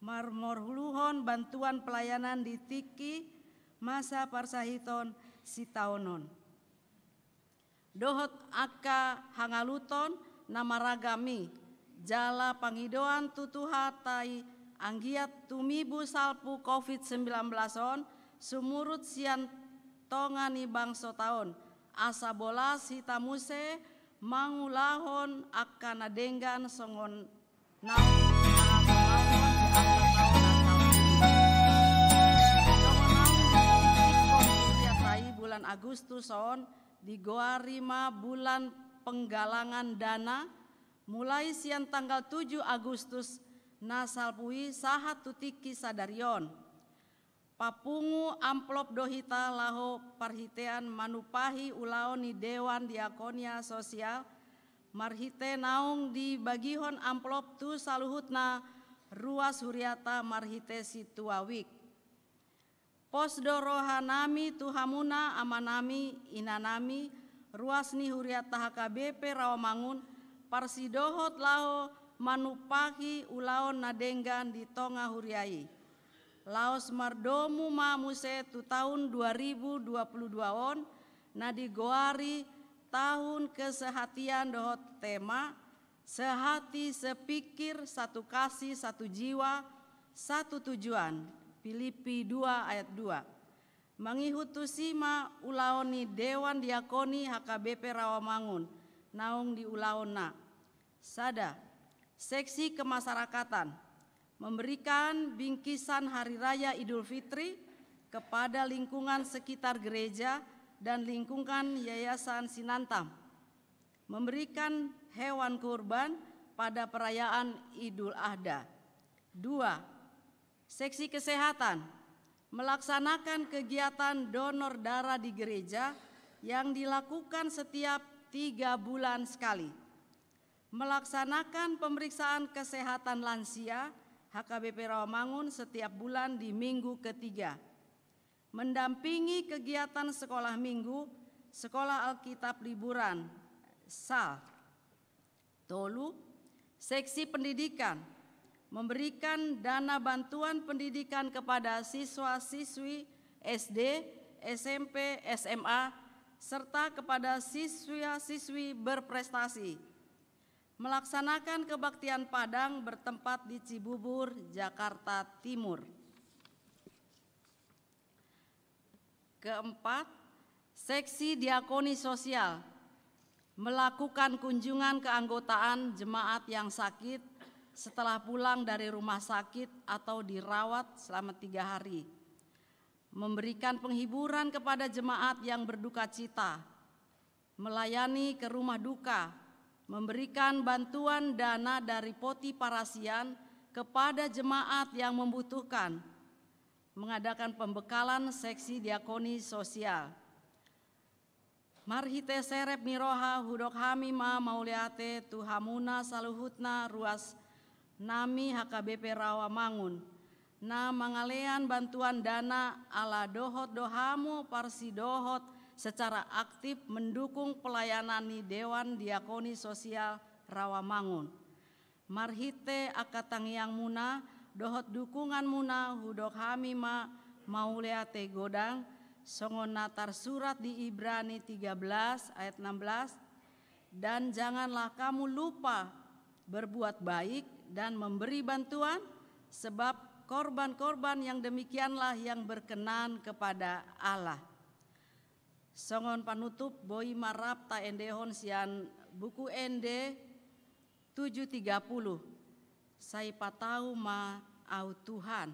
marmorhuluhon bantuan pelayanan di tingki masa parsahiton sitaonon. Dohot angka hangaluton na maragam i, jala pangidoan tu Tuhanta i anggiat tumibu salpu covid sembilan belas on sumurut sian tonga ni bangsota on, asa bolas hita muse mangulahon angka na denggan songon na bulan Agustus on digoari ma bulan penggalangan dana, mulai sian tanggal tujuh Agustus na salpu i sahat tu tingki sadari on. Papungu amplop do hita laho parhitean manumpahi ulaon ni Dewan Diakonia Sosial, marhite naung dibagihon amplop tu saluhutna ruas huriata marhite sintua wijk. Pos do rohanami tu hamuna amanami, inanami, ruas ni huriata H K B P Rawamangun, parsidohot laho manumpahi ulaon na denggan di tonga huria i. Laos mardomu ma muse tu taon dua ribu dua puluh dua on, na digoari tahun kesehatian dohot tema sehati, sepikir, satu kasih, satu jiwa, satu tujuan, Filipi dua ayat dua. Mangihut tusi ma ulaon ni Dewan Diakoni H K B P Rawamangun naung diulahonna. Sada, seksi kemasyarakatan, memberikan bingkisan Hari Raya Idul Fitri kepada lingkungan sekitar gereja dan lingkungan Yayasan Sinantam. Memberikan hewan kurban pada perayaan Idul Adha. Dua, seksi kesehatan, melaksanakan kegiatan donor darah di gereja yang dilakukan setiap tiga bulan sekali. Melaksanakan pemeriksaan kesehatan lansia H K B P Rawamangun setiap bulan di minggu ketiga. Mendampingi kegiatan sekolah minggu, sekolah Alkitab liburan, sal. Tolu, seksi pendidikan, memberikan dana bantuan pendidikan kepada siswa-siswi S D, S M P, S M A, serta kepada siswa-siswi berprestasi. Melaksanakan kebaktian Padang bertempat di Cibubur, Jakarta Timur. Keempat, seksi diakoni sosial, melakukan kunjungan keanggotaan jemaat yang sakit setelah pulang dari rumah sakit atau dirawat selama tiga hari. Memberikan penghiburan kepada jemaat yang berduka cita, melayani ke rumah duka, memberikan bantuan dana dari poti parasian kepada jemaat yang membutuhkan, mengadakan pembekalan seksi diakoni sosial. Marhite serep ni roha hudok hami ma mauliate tu hamuna saluhutna ruas nami H K B P Rawamangun, na mangalean bantuan dana ala dohot do hamu parsidohot secara aktif mendukung pelayanan ni Dewan Diakoni Sosial Rawamangun. Marhite angka tangiangmuna dohot dukunganmuna hudok hami ma mauliate godang, songon na tarsurat di Ibrani tiga belas ayat enam belas, dan janganlah kamu lupa berbuat baik dan memberi bantuan, sebab korban-korban yang demikianlah yang berkenan kepada Allah. Songon panutup, boi ma rap taendehon sian Buku Ende tujuh tiga puluh, Sai patau ma Au Tuhan.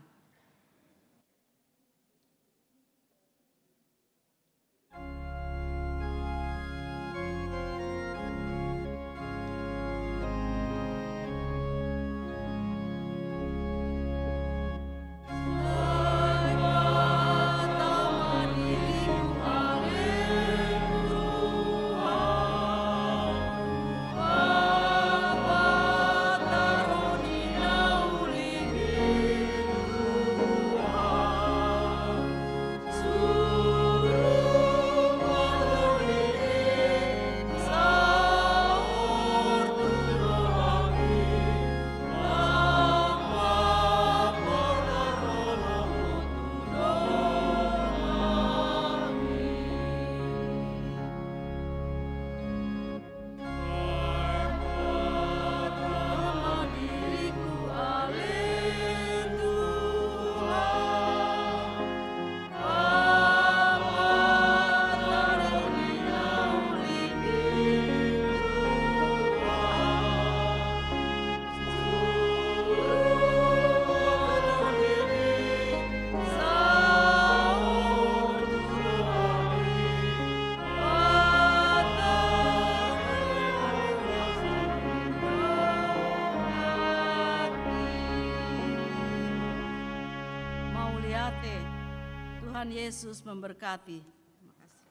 Tuhan Yesus memberkati. Terima kasih.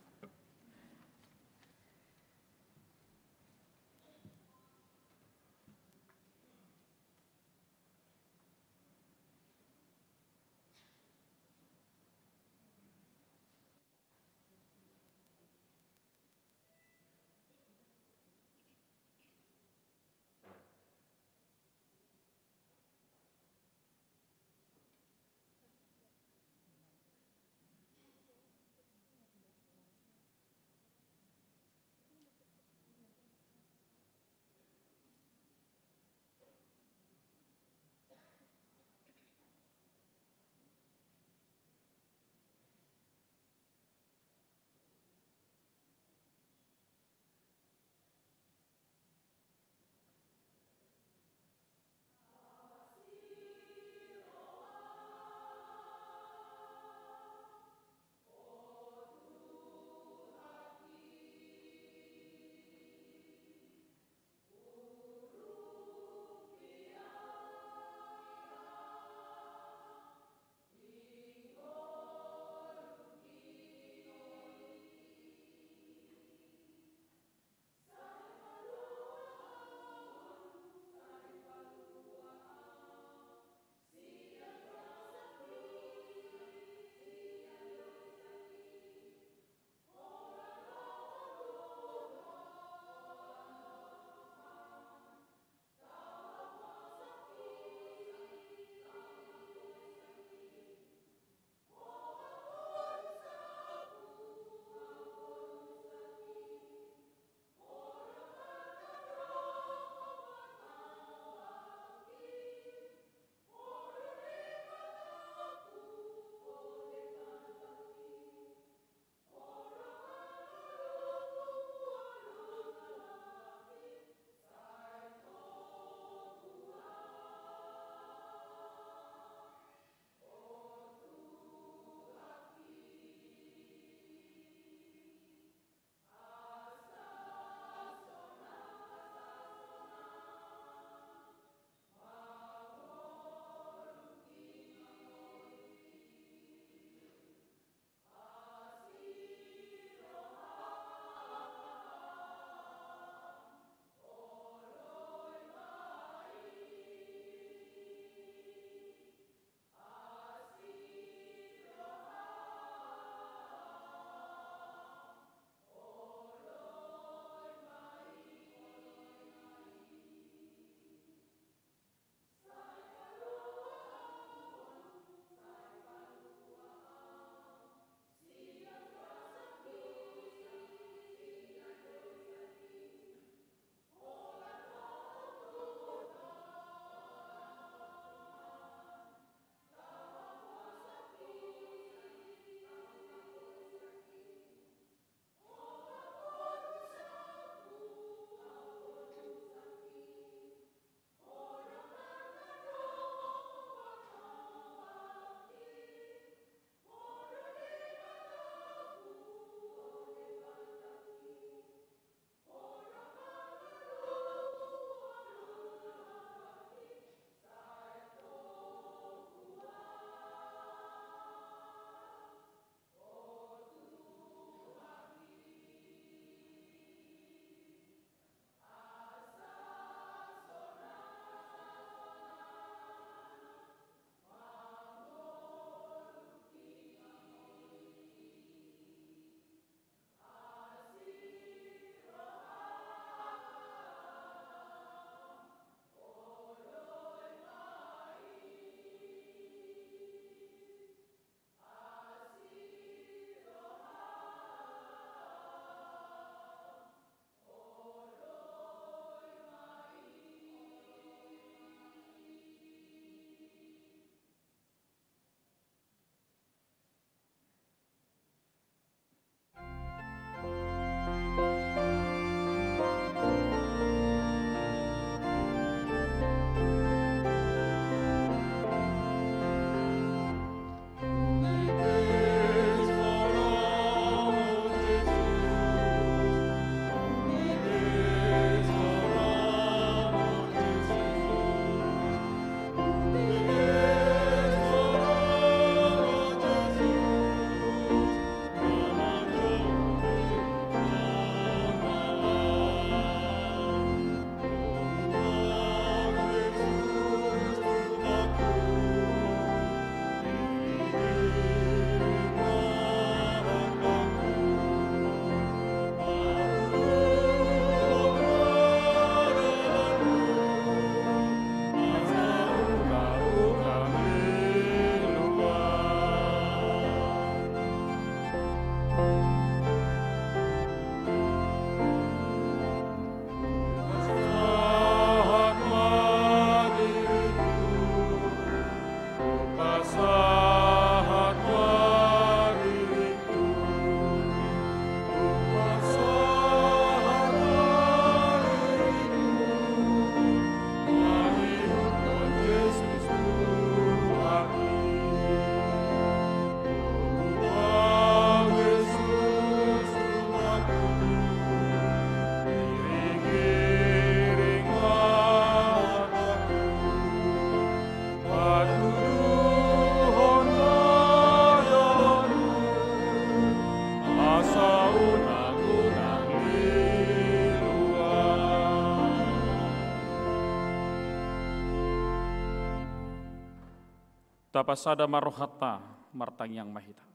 Tapasada ma rohanta, martangiang ma hita.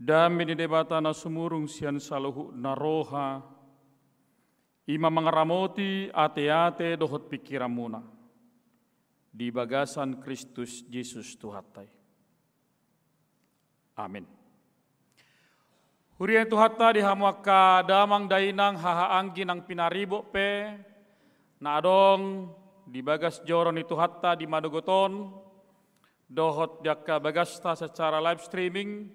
Dame ni Debata na sumurung sian saluhutna roha, i ma mangaramoti ateate dohot pingkiranmuna di bagasan Kristus Jesus Tuhanta i. Amin. Huria ni Tuhanta, di hamu angka damang dainang hahaanggi nang pinaribot pe na adong di bagas joro ni Tuhanta di manogot on, dohot di angka bagasta secara live streaming,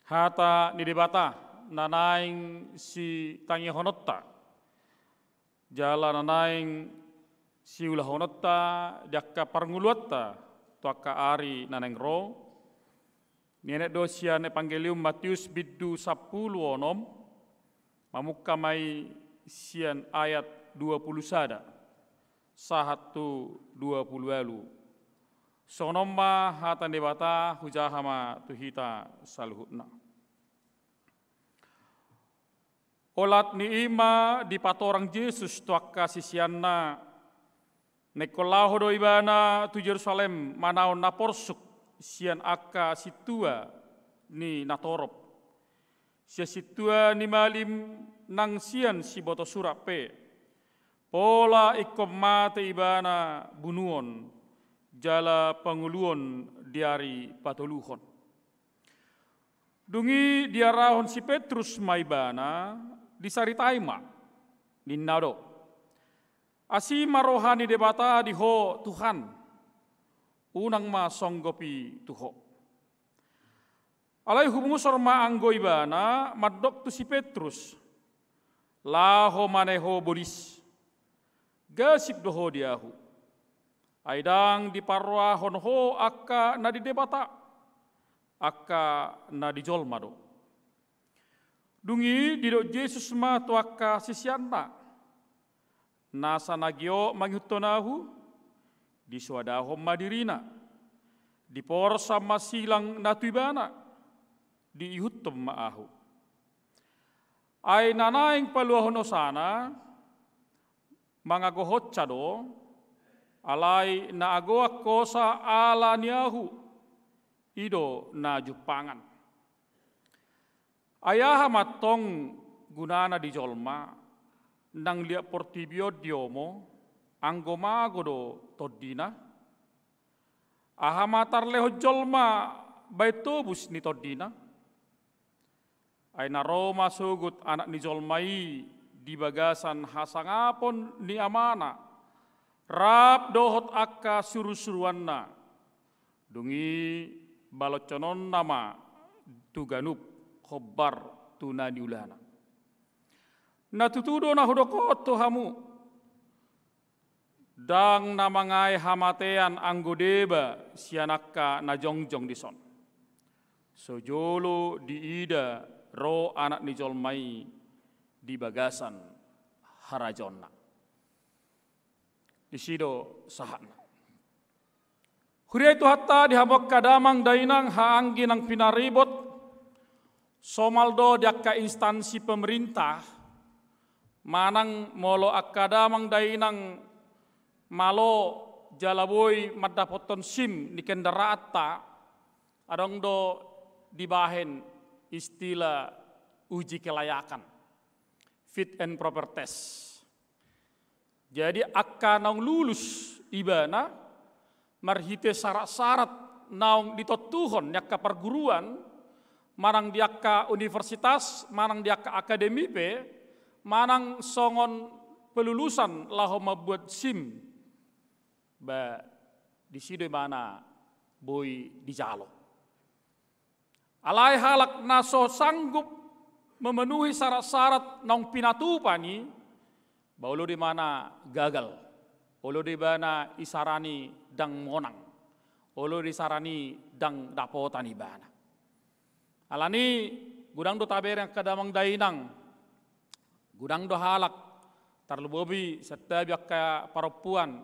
hata ni Debata na naeng sitangihononta jala na naeng siulahononta di angka parngoluanta tu angka ari na naeng ro. Nienet do sian Evangelium Matius bindu sampulu onom, mamungka ma i sian ayat dua pulu sada sahat tu dua pulu ualu. Songon on ma hata ni Debata, hujaha ma tu hita saluhutna. Olat ni i ma dipatorang Jesus tu angka siseanna, na ingkon laho do ibana tu Jerusalem manaon na porsuk sian angka sintua ni natorop, sian sintua ni malim nang sian siboto surat pe. Pola ingkon mate ibana bunuon, jala pangoluon di ari patoluhon. Dung i diarahon si Petrus ma ibana, disaritai ma, ninna do: Asi ma roha ni Debata di ho, Tuhan, unang ma songgop i tu ho. Alai humungusor ma anggo ibana mandok tu si Petrus: Laho ma ne ho bodis, gasip do ho di ahu. Ai ndang diparrohahon ho angka na di Debata, angka na di jolma do. Dung i didok Jesus ma tu angka siseanna: Nasa na giot mangihuthon ahu, disoadahon ma dirina, diporsan ma silang na tu ibana, diihuthon ma ahu. Ai na naeng paluahon hosana, mangagohonsa do, alai na agoan hosa ala ni ahu, i do na jumpangan. Ai aha ma antong gunana di jolma, nang liat portibi on diomo, anggo mago do tondina? Aha ma tarlehon jolma baen tobus ni tondina? Ai na ro ma sogot Anak ni jolma i di bagasan hasangapon ni Amana, rap dohot angka surusuruanna. Dung i balonhononna ma tu ganup hombar tu na niulana. Na tutu do na hudok on tu hamu: Ndang na mangae hamatean anggo deba sian angka na jongjong dison, so jolo diida ro Anak ni jolma i di bagasan harajaonna. Disi do sahatna. Huria ni Tuhanta, di hamu angka damang dainang hahaanggi nang pinaribot, somal do di angka instansi pemerintah, manang molo angka damang dainang malo jala boi mandapothon SIM ni kendaraanta, adong do dibahen istilah uji kelayakan, fit and proper test. Jadi angka naung lulus ibana marhite sarat-sarat naung ditontuhon ni angka parguruan, manang di angka universitas, manang di angka akademi pe, manang songon pelulusan laho mambuat SIM, ba disi do ibana boi dijalo. Alai halak na so sanggup memenuhi sarat-sarat naung pinatupa ni, ba olo do ibana gagal, olo do ibana isarani ndang monang, olo do isarani ndang dapotan ibana. Alani godang do tabereng angka damang dainang, godang do halak, tarlumobi santabi angka parompuan,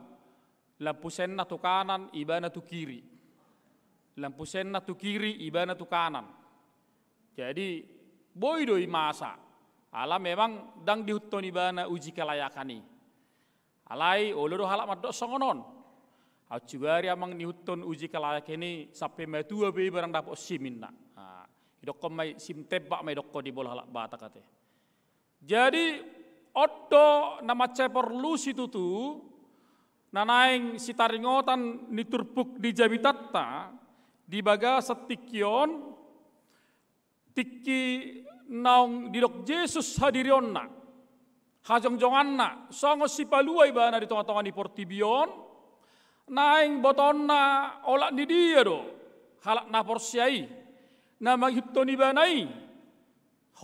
lampu senna tu kanan, ibana tu kiri. Lampu senna tu kiri, ibana tu kanan. Jadi boi do i masa, ala memang ndang diihuthon ibana uji kelayakan i. Alai olo do halak mandok songon on. Au sibari amang nihuthon uji kelayakan i sampe matua pe i barang dapot SIM inna. Nah, idokkon ma i SIM tembak ma idokkon i molo halak Batak ate. Jadi on do na mansai porlu situtu na naeng sitaringotan ni turpuk di jamitanta di bagasan tingki on, tingki naung didok Jesus hadirionna, hajongjonganna, songon sipalua ibana di tongatonga ni portibi on, naeng botoonna olat ni dia do halak na porsea i, na mangihuthon ibana i,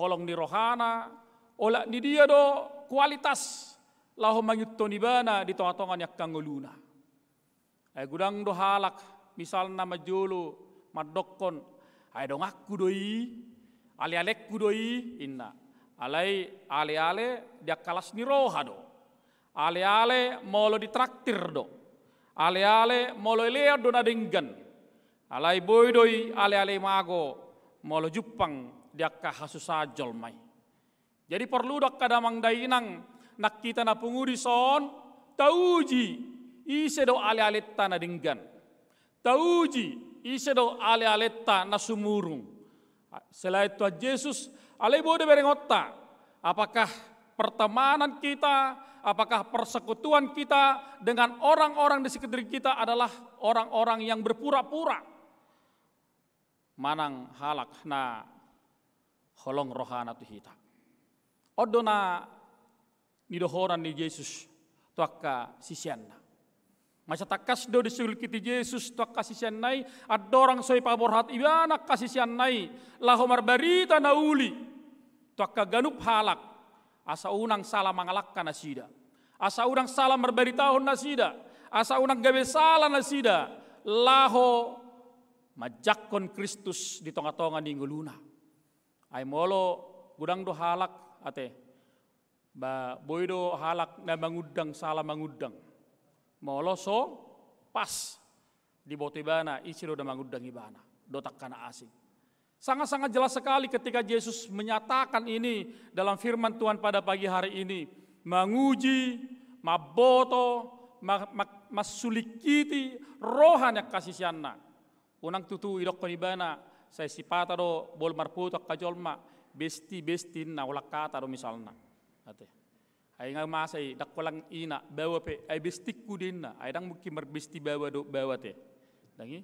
holong ni rohana, olat ni dia do kualitas laho mangihuthon ibana di tongatonga ni angka ngoluna. Ai godang do halak misalna manjolo mandokkon, ai donganku do i, alealengku do i, inna. Alai aleale di angka las ni roha do. Aleale molo ditraktir do. Aleale molo elean do na denggan. Alai boi do i aleale mago molo jumpang di angka hasusaan jolma i. Jadi porlu do angka damang dainang nang hita na pungu dison, tauji ise do alealenta na denggan. Tauji ise do alealenta na sumurung. Selain Tuhan Jesus, alai boi do berengonta, apakah pertemanan kita, apakah persekutuan kita dengan orang-orang di sekitar kita adalah orang-orang yang berpura-pura manang halak na holong rohana tu hita. On do na nidohonan ni Jesus tu angka siseanna. Masa tangkas do disungkiti Jesus tu angka siseanna i, andorang so ipaborhat ibana angka siseanna i laho marbarita na uli tu angka ganup halak, asa unang sala mangalangka nasida, asa unang sala marbaritahon nasida, asa unang gabe sala nasida laho manjangkon Kristus di tongatonga ni ngoluna. Ai molo godang do halak ate, ba boi do halak na mangundang sala mangundang molo so pas diboto ibana ise do na mangundang ibana dohot angka na asing. Sangat-sangat jelas sekali ketika Jesus menyatakan ini dalam firman Tuhan pada pagi hari ini, manguji, mamboto, ma- ma- mansulingkiti roha ni angka siseanna. Unang tutu idokkon ibana, sai sipata do boi marfoto angka jolma, besti, besti inna, holan hata do misalna. Ate. Ai nga masa i, ndang holan ina, baoa pe, ai bestingku do inna, ai ndang mungkin marbesti baoa do, baoa ate. Ndang i.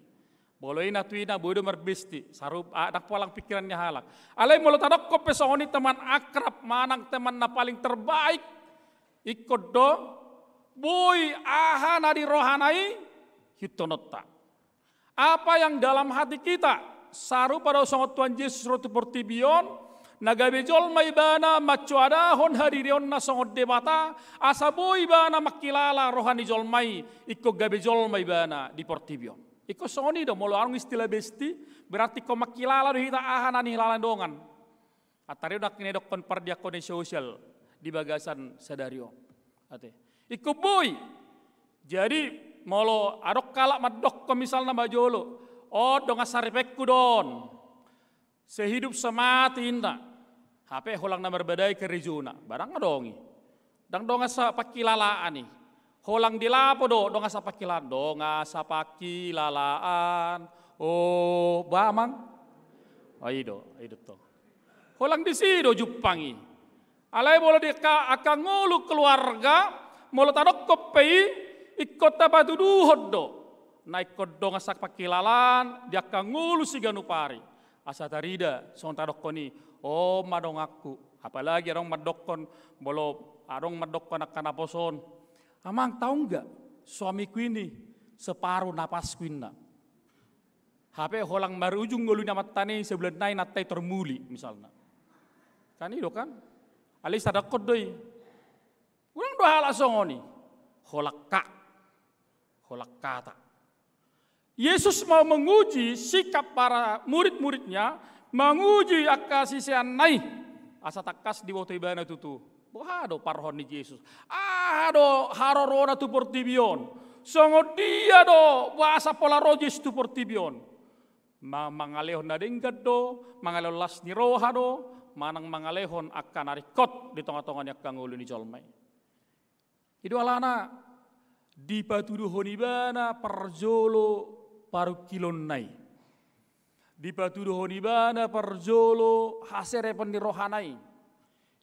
Molo ina tu ina, boi do marbesti, sarup, ah, ndang holan pikiran ni halak. Alai molo tadokkon pe songon i teman akrab, manang teman na paling terbaik, ingkon do, boi aha na di rohana i, ihuthononta. Apa yang dalam hati kita, sarupa do songon Tuhan Jesus ro tu portibi on, na gabe jolma ibana mansoadahon hadirionna songon Debata, asa boi ibana mangkilala roha ni jolma i, ingkon gabe jolma ibana di portibi on. Ingkon songon i do, molo adong istilah besti, berarti ingkon mangkilala do hita aha na nihilala dongan. Antar i do na nidokkon pardiakonia sosial di bagasan sadari on. Ate. Ingkon boi. Jadi, molo adong halak mandokkon misalna manjolo, on dongan saripeonku do on. Sehidup semati inna. Hape holan na marbadai karejona. Barang adong i. Ndang dongan sapangkilalaan i. Holan di lapo do, dongan sapangkilalaan. Dongan sapangkilalaan. Oh, ba amang. Oh, i do, i do tong. Holan disi do jumpang i. Alai molo di angka, angka ngolu keluarga, molo tadokkon pe i, ingkon tapatuduhon do. Na ingkon dongan sapangkilalaan, di angka ngolu siganup ari. Asa tarida, songon tadokkon i, on ma donganku. Apalagi adong mandokkon, molo adong mandokkon angka naposo on. Amang, tahu nggak, suamiku ini separuh napasku inna. Hape holan marujung ngolu ni amanta i sebulan nai, inanta i tor muli, misalna. Kan i do kan? Alai tadokkon do i. Godang do halak songon i. Holan hata. Holan hata. Yesus mau menguji sikap para murid-muridnya, menguji angka siseanna i. Asa tangkas diboto ibana tutu. Boha do parrohahon ni Jesus? Aha do harorona tu portibi on? Songon dia do boasa pola ro Jesus tu portibi on? Ma-, mangalehon na denggan do, mangalehon las ni roha do, manang mangalehon angka na ringkot di tongatonga ni angka ngolu ni jolma i. I do alana dipatuduhon ibana parjolo parungkilonna i. Dipatuduhon ibana parjolo haserepon ni rohana i.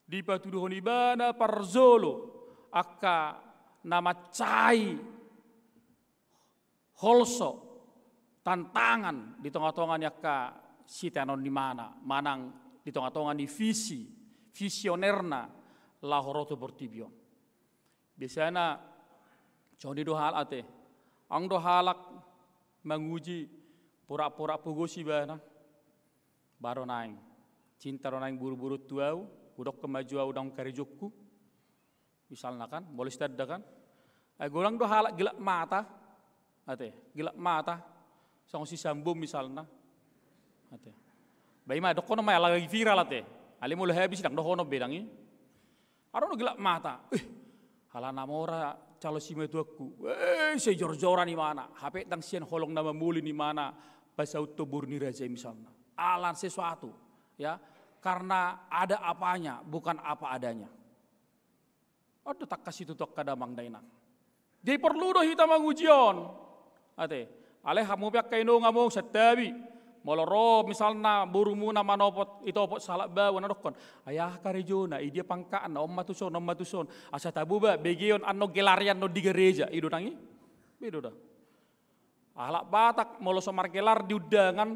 Dipatuduhon ibana parjolo angka na mansai holso, tantangan di tongatonga ni angka siteanon ni ibana, manang di tongatonga ni visi, visionerna laho ro tu portibi on. Biasana songon i do halak ate. Adong do halak manguji, porak-porak pogos ibana. Ba do naeng, cinta do naeng boruboru tu au, hudokkon ma jo au dongan karejongku. Misalna kan, molo sitanda kan. Ai godang do halak gelap mata. Ate, gelap mata. Songon si Sambo misalna. Ate. Ba i ma, dokkon ma lagi viral ate. Alai molo habis ndang dohonon be dang i. Adong do gelap mata. Eh, ala na mora calon simatuangku. Eh, sai jorjoran imana. Hape ndang sian holong na mamolin imana pasauthon boru ni raja i misalna. Ala sesuatu, ya. Karena ada apanya, bukan apa adanya. On do tangkas situtu angka damang dainang. Jadi porlu do hita manguji on. Ate, alai hamu pe angka inong among santabi. Molo ro misalna borumuna manopot, itopot sahalak baoa na dokkon, ai aha karejona, i dia pangkatna, on ma tuson, on ma tuson. Asa tabo ba, begeon annon gelarna annon di gareja, i do nang i. Be do da. Halak Batak molo so margelar di undangan,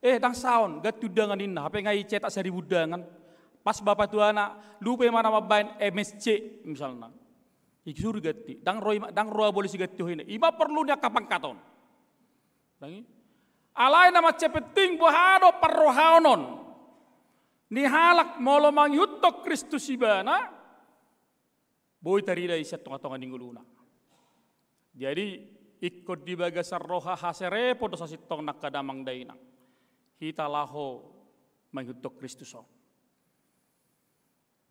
eh, ndang saon, ganti undangan ninna, hape nga icetak saribu undangan. Pas bapatuana, lupa imana mambaen M S C misalna. Isuru ganti, ndang ro ima, ndang ro aboli siganti ho ninna. I ma porlu ni angka pangkat on. Ndang i. Alai na mansai penting boha do parrohaonon ni halak molo mangihuthon Kristus ibana, boi tarida i sian tongatonga ni ngoluna. Jadi, ingkon di bagasan roha haserepon do sasintongna angka damang dainang. Hita laho mangihuthon Kristus on.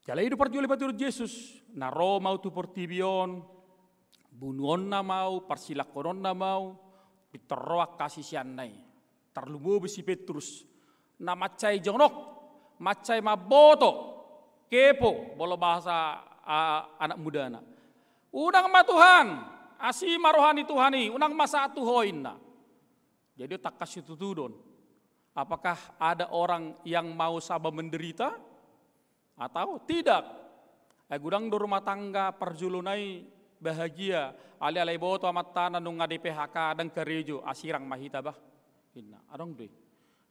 Jala i do parjolo dipatuduhon Jesus, na ro ma au tu portibi on, bunuonna ma au, parsilangkononna ma au, pintor ro angka siseanna i. Tarlumobi si Petrus, na mansai jonok, mansai mamboto, kepo, molo bahasa, a, anak mudana. Unang ma Tuhan, asi ma roha ni Tuhan i, unang ma sahat tu ho ninna. Jadi tangkas situtu do on. Apakah ada orang yang mau sama menderita? Atau tidak? Ai godang do rumah tangga parjolona i bahagia, alai ala iboto amantana nunga di P H K, ndang karejo, ai sirang ma hita bah. Ninna, adong do i.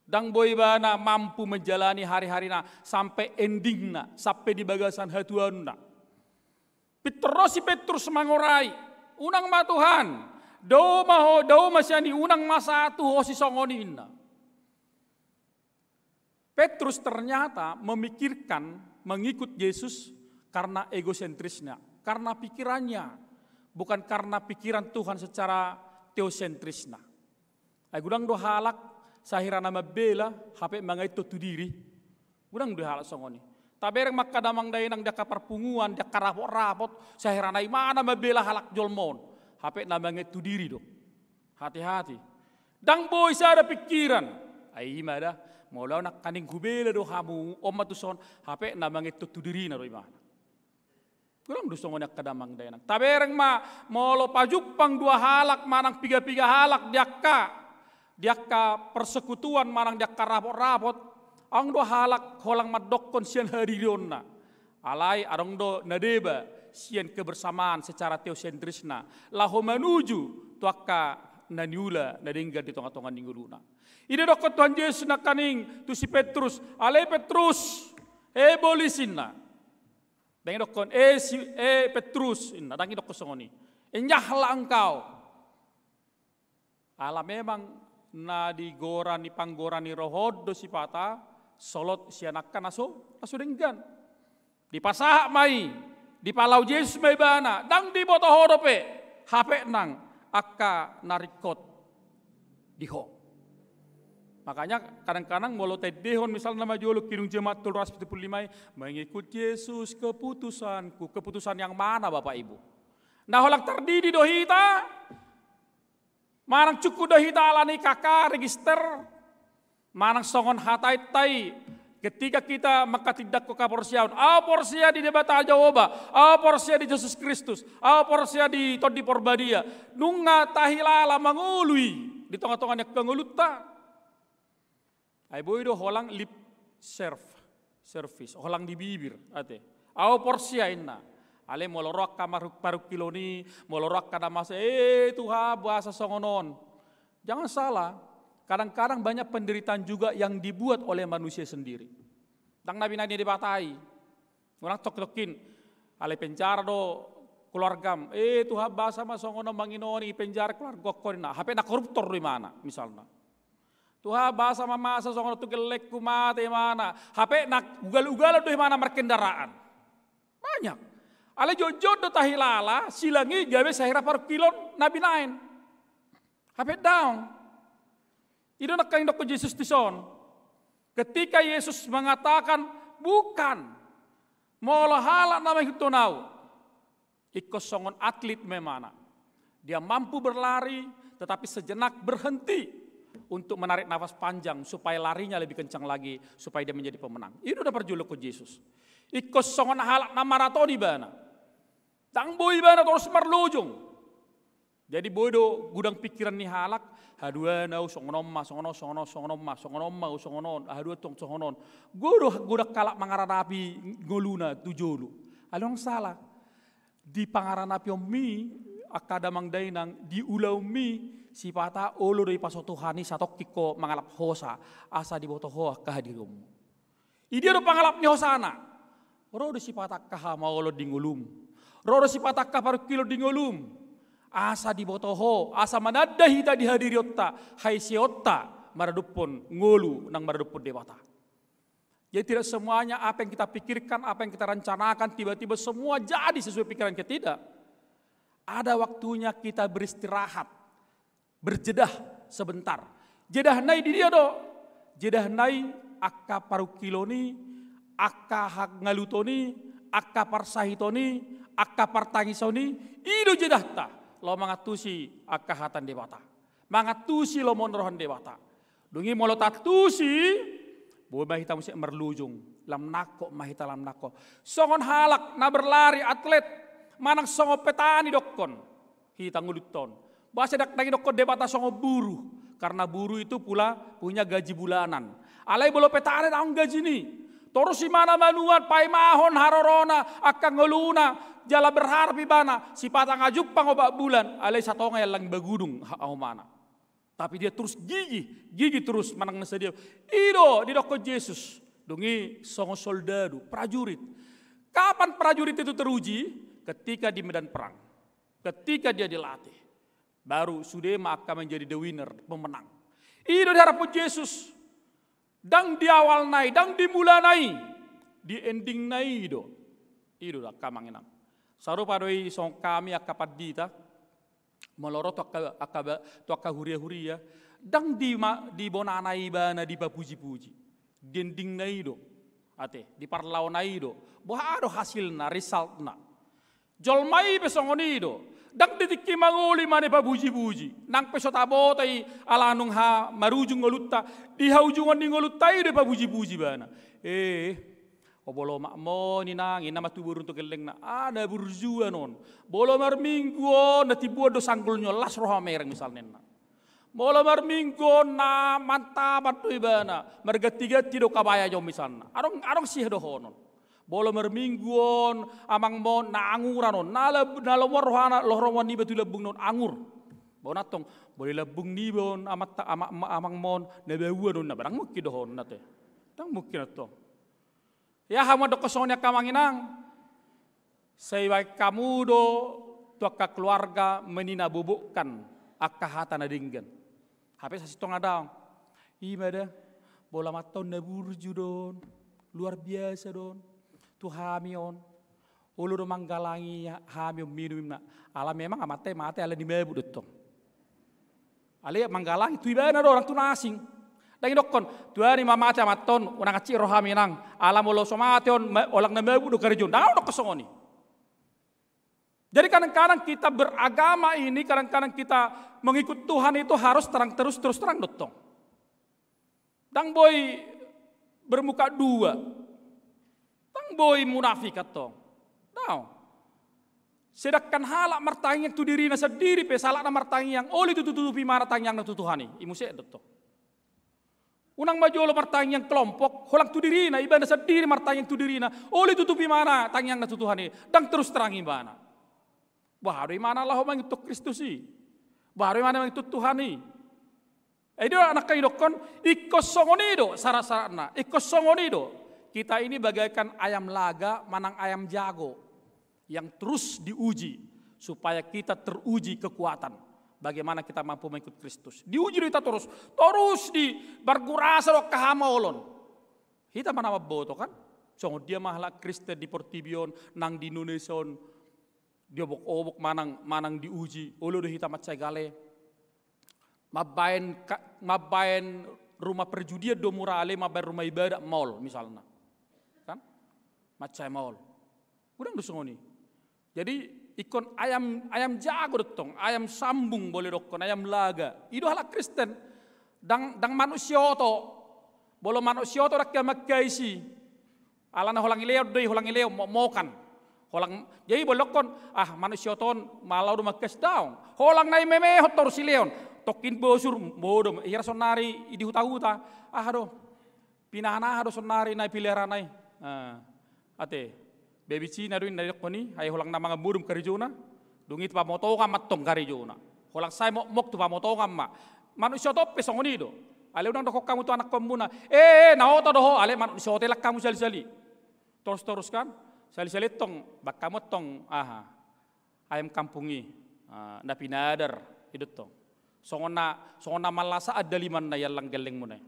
Ndang boi ibana mampu menjalani hari-harina sampe endingna, sampe di bagasan hatuaonna. Pintor ro si Petrus mangorai, unang ma Tuhan, dao ma ho, dao ma sian i, unang ma sahat tu ho sisongon i ninna. Petrus ternyata memikirkan mengikut Yesus karena egosentrisnya, karena pikirannya, bukan karena pikiran Tuhan secara teosentrisnya. Ai godang do halak sahira na mambela, hape mangaithon tu diri. Godang do halak songon i. Tabereng ma angka damang dainang di angka parpunguan, di angka rapot-rapot, sahira na imana mambela halak jolma on. Hape na mangaithon tu diri do. Hati-hati. Ndang boi sada pikiran. Ai i ma da, molo au nangkaning hubela do hamu, on ma tuson, hape na mangaithon tu dirina do imana. Godang do songon i angka damang dainang. Tabereng ma, molo pajumpang dua halak manang piga-piga halak di angka, di angka persekutuan manang di angka rapot-rapot, adong do halak holan mandokkon sian hadirionna. Alai adong do na deba sian kebersamaan secara teosentrisna laho manuju tu angka na niula na denggan di tonga-tonga ni ngoluna. I do didokkon Tuhan Jesus nangkaning tu si Petrus, ale Petrus, e bolis ninna. Ndang didokkon, e si, e Petrus ninna, ndang didokkon songon i. Enyahlah engkau. Ala memang na digora ni, panggora ni roha on do sipata solot sian angka na so, na so denggan. Dipasahat ma i, dipalau Jesus ma ibana, ndang diboto ho dope, hape nang angka na ringkot di ho. Makanya kadang-kadang molo taendehon misalna ma jolo Kidung Jemaat tolu ratus pitu pulu lima i, mengikut Yesus keputusanku, keputusan yang mana Bapak Ibu? Na holan tardidi do hita, manang cukup do hita ala ni K K register, manang songon hatainta i, Ketika kita manghatindanghon haporseaon, au porsea di Debata Jahowa, au porsea di Jesus Kristus, au porsea di Tondi Porbadia, nunga tahilala mangolu i di tonga-tonga ni angka ngolunta. Ai boi do holang lip serve, service, holang di bibir, ate. Au porsea inna. Alai molo ro angka maruk-, parungkilon i, molo ro angka na masa, eh, Tuhan, boasa songon on. Jangan salah, kadang-kadang banyak penderitaan juga yang dibuat oleh manusia sendiri. Ndang na binaen ni Debata i. Unang tongkin-tongkin, alai penjara do keluargam. Eh, Tuhan, boasa ma songon on, manginoni, penjara keluarga on, inna. Hape na koruptor do imana, misalna. Tuhan, boasa ma masa songon on tu gellengku, mate imana. Hape na ugal-ugalan do imana markendaraan. Banyak. Alai jotjot do tahilala, silang i gabe sahira parungkilon na binaen. Hape daong. I do nangkin didokkon Jesus dison. Ketika Yesus mengatakan, "Bukan. Molo halak na mangihuthon au." Ingkon songon atlet ma imana. Dia mampu berlari, tetapi sejenak berhenti untuk menarik nafas panjang supaya larinya lebih kencang lagi, supaya dia menjadi pemenang. I do na parjolo didokkon Jesus. Ingkon songon halak na maraton ibana. Ndang boi ibana torus marlojong. Jadi boi do godang pikiran ni halak, haduan au songon on ma, songon on, songon on, songon on ma, songon on ma, songon on, haduan tong songon on. Godang, godang halak mangaranapi ngoluna tu jolo. Alai ndang salah. Di pangaranapionmi, angka damang dainang, di ulaonmi, sipata olo do dipasahat Tuhan i satongkin ho mangalap hosa, asa diboto ho angka hadirionmu. Idia do pangalap ni hosana? Ro do sipata angka hamaolon di ngolum. Ro do sipata angka parungkilon di ngolum. Asa diboto ho, asa mananda hita di hadirionta, haiseonta, maradophon ngolu nang maradophon Debata. Jadi tidak semuanya apa yang kita pikirkan, apa yang kita rencanakan, tiba-tiba semua jadi sesuai pikiran kita, tidak. Ada waktunya kita beristirahat, berjedah sebentar. Jedahna i di dia do. Jedahna i angka parungkilon i, angka hangaluton i, angka parsahiton i, angka partangison i, i do jedahta. Laho mangantusi angka hata ni Debata. Mangantusi lomo ni roha ni Debata. Dung i molo taantusi, boi ma hita muse marlojong. Lam nangkok ma hita, lam nangkok. Songon halak na berlari, atlet, manang songon petani dokkon hita ngolunta on. Boasa ndang didokkon Debata songon buruh? Karena buruh itu pula punya gaji bulanan. Alai molo petani ndang on gajina i. Torus imana manuan, paimahon harorona, angka ngoluna, jala berharap ibana, sipata nga jumpang opat bulan, alai satonga i allang bagudung ha-, haumana. Tapi dia terus gigih, gigih terus manang na sadia. I do didokkon Jesus. Dung i songon soldadu, prajurit. Kapan prajurit itu teruji? Ketika di medan perang. Ketika dia dilatih. Baru sude ma angka menjadi the winner, pemenang. I do diharaphon Jesus. Ndang di awalna i, ndang di mulana i. Di endingna i do. I do angka amang inang. Sarupa do i songon hami angka pandita. Molo ro tu angka, angka ba-, tu angka huria-huria, ndang di ma-, di bonana ibana dipapuji-puji. Di endingna i do. Ate, di parlaona i do. Boha do hasilna, resultna. Jolma i pe songon i do. Ndang di tingki mangolu ibana dipapuji-puji. Nang pe so taboto i ala nunga marujung ngolunta, di haujungon ni ngolunta i do dipapuji-puji ibana. Eh, O, molo omakmon, inang, inna ma tu boru tu gellengna. Ah, na burju on. Molo marminggu on, na timbo on do sanggul ni on, las roha mereng misalna inna. Molo marminggu on, na mantapan do ibana. Marganti-ganti do kabaya on misalna. Adong, adong sidohonon. Molo marminggu on, amangmon, na anguran on. Na lab-, na lomo rohana, lomo roha niba tu lambungna on angur. Boha antong, molo di lambung niba on, amanta-, ama-, ama-, amangmon, na bauan on, na ndang mungkin dohononna te. Ndang mungkin antong. Ia hamu mandok songon i angka amang inang, sai baen hamu do tu angka keluarga meninabobokkan angka hata na denggan. Hape sasintongna daong. Ima da, molo amanta on na burju do on, luar biasa do on, tu hami on. Olo do manggalangi hami on minum, inna. Ala memang amanta i mate ala ni mabuk do tong. Alai manggalangi tu ibana do, ndang tu na asing. Ndang didokkon, tu ari ma mate amanta on, unang hansit roham inang. Ala molo so mate on, ma-, holan na mabuk do karejo on. Ndang didokkon songon i. Jadi kadang-kadang kita beragama ini, kadang-kadang kita mengikut Tuhan itu harus terang terus, terus terang do tong. Ndang boi bermuka dua. Ndang boi munafik antong. Daong. Sedangkan halak martangiang tu dirina sandiri pe, halak na martangiang, olo tutup-tutup ibana tangiangna tu Tuhan i, i muse do antong. Unang ma jolo martangiang kelompok, holan tu dirina, ibana sandiri martangiang tu dirina, olo tutup ibana tangiangna tu Tuhan i, ndang terus terang ibana. Boha do ibana laho mangihuthon Kristus i? Boha do ibana mangihuthon Tuhan i? Ai do anak i dokkon, ingkon songon i do syarat-syaratna, ingkon songon i do. Kita ini bagaikan ayam laga manang ayam jago yang terus diuji, supaya kita teruji kekuatan. Bagaimana kita mampu mengikut Kristus. Diuji do hita terus, terus di, margurasa do angka hamaolon. Hita ma na mamboto kan? Songon dia ma halak Kristen di portibi on, nang di Indonesia on, diobok-obok manang, manang diuji, olo do hita mansai gale. Mambaen ka-, mambaen rumah perjudian do mura, alai mambaen rumah ibadat maol misalna. Kan? Mansai maol. Godang do songon i. Jadi ingkon ayam, ayam jago do antong, ayam sambung boi dokkon, ayam laga. I do halak Kristen. Ndang, ndang manuk sioto. Molo manuk sioto ndang hea mangkais i. Alana holan ileon do i, holan ileon, mokmokan. Holan, jadi boi dokkon, ah, manuk sioto on, malo do mangkais, daong. Holan na imemehon torus ileon. Tongkin bosur, modom, hira sonari i di huta-huta. Ah, do. Pinaan aha do sonari na ipeliharana i? Ah, ate. Babi Cina do i na didokkon i, ai holan na mangan modom karejona. Dung i tu pamotongan ma antong karejona. Holan sae mokmok tu pamotongan ma. Manuk sioto pe songon i do. Alai unang dokkon hamu tu anakkonmuna, eh, eh, na oto do ho, alai manuk ni sioto i lang hamu sali-sali. Torus-torus kan? Sali-sali antong, baen hamu antong, aha, ayam kampung i, ah, na pinadar, i do antong. Songon na, songon na malasaan dalimanna i allang gellengmuna i.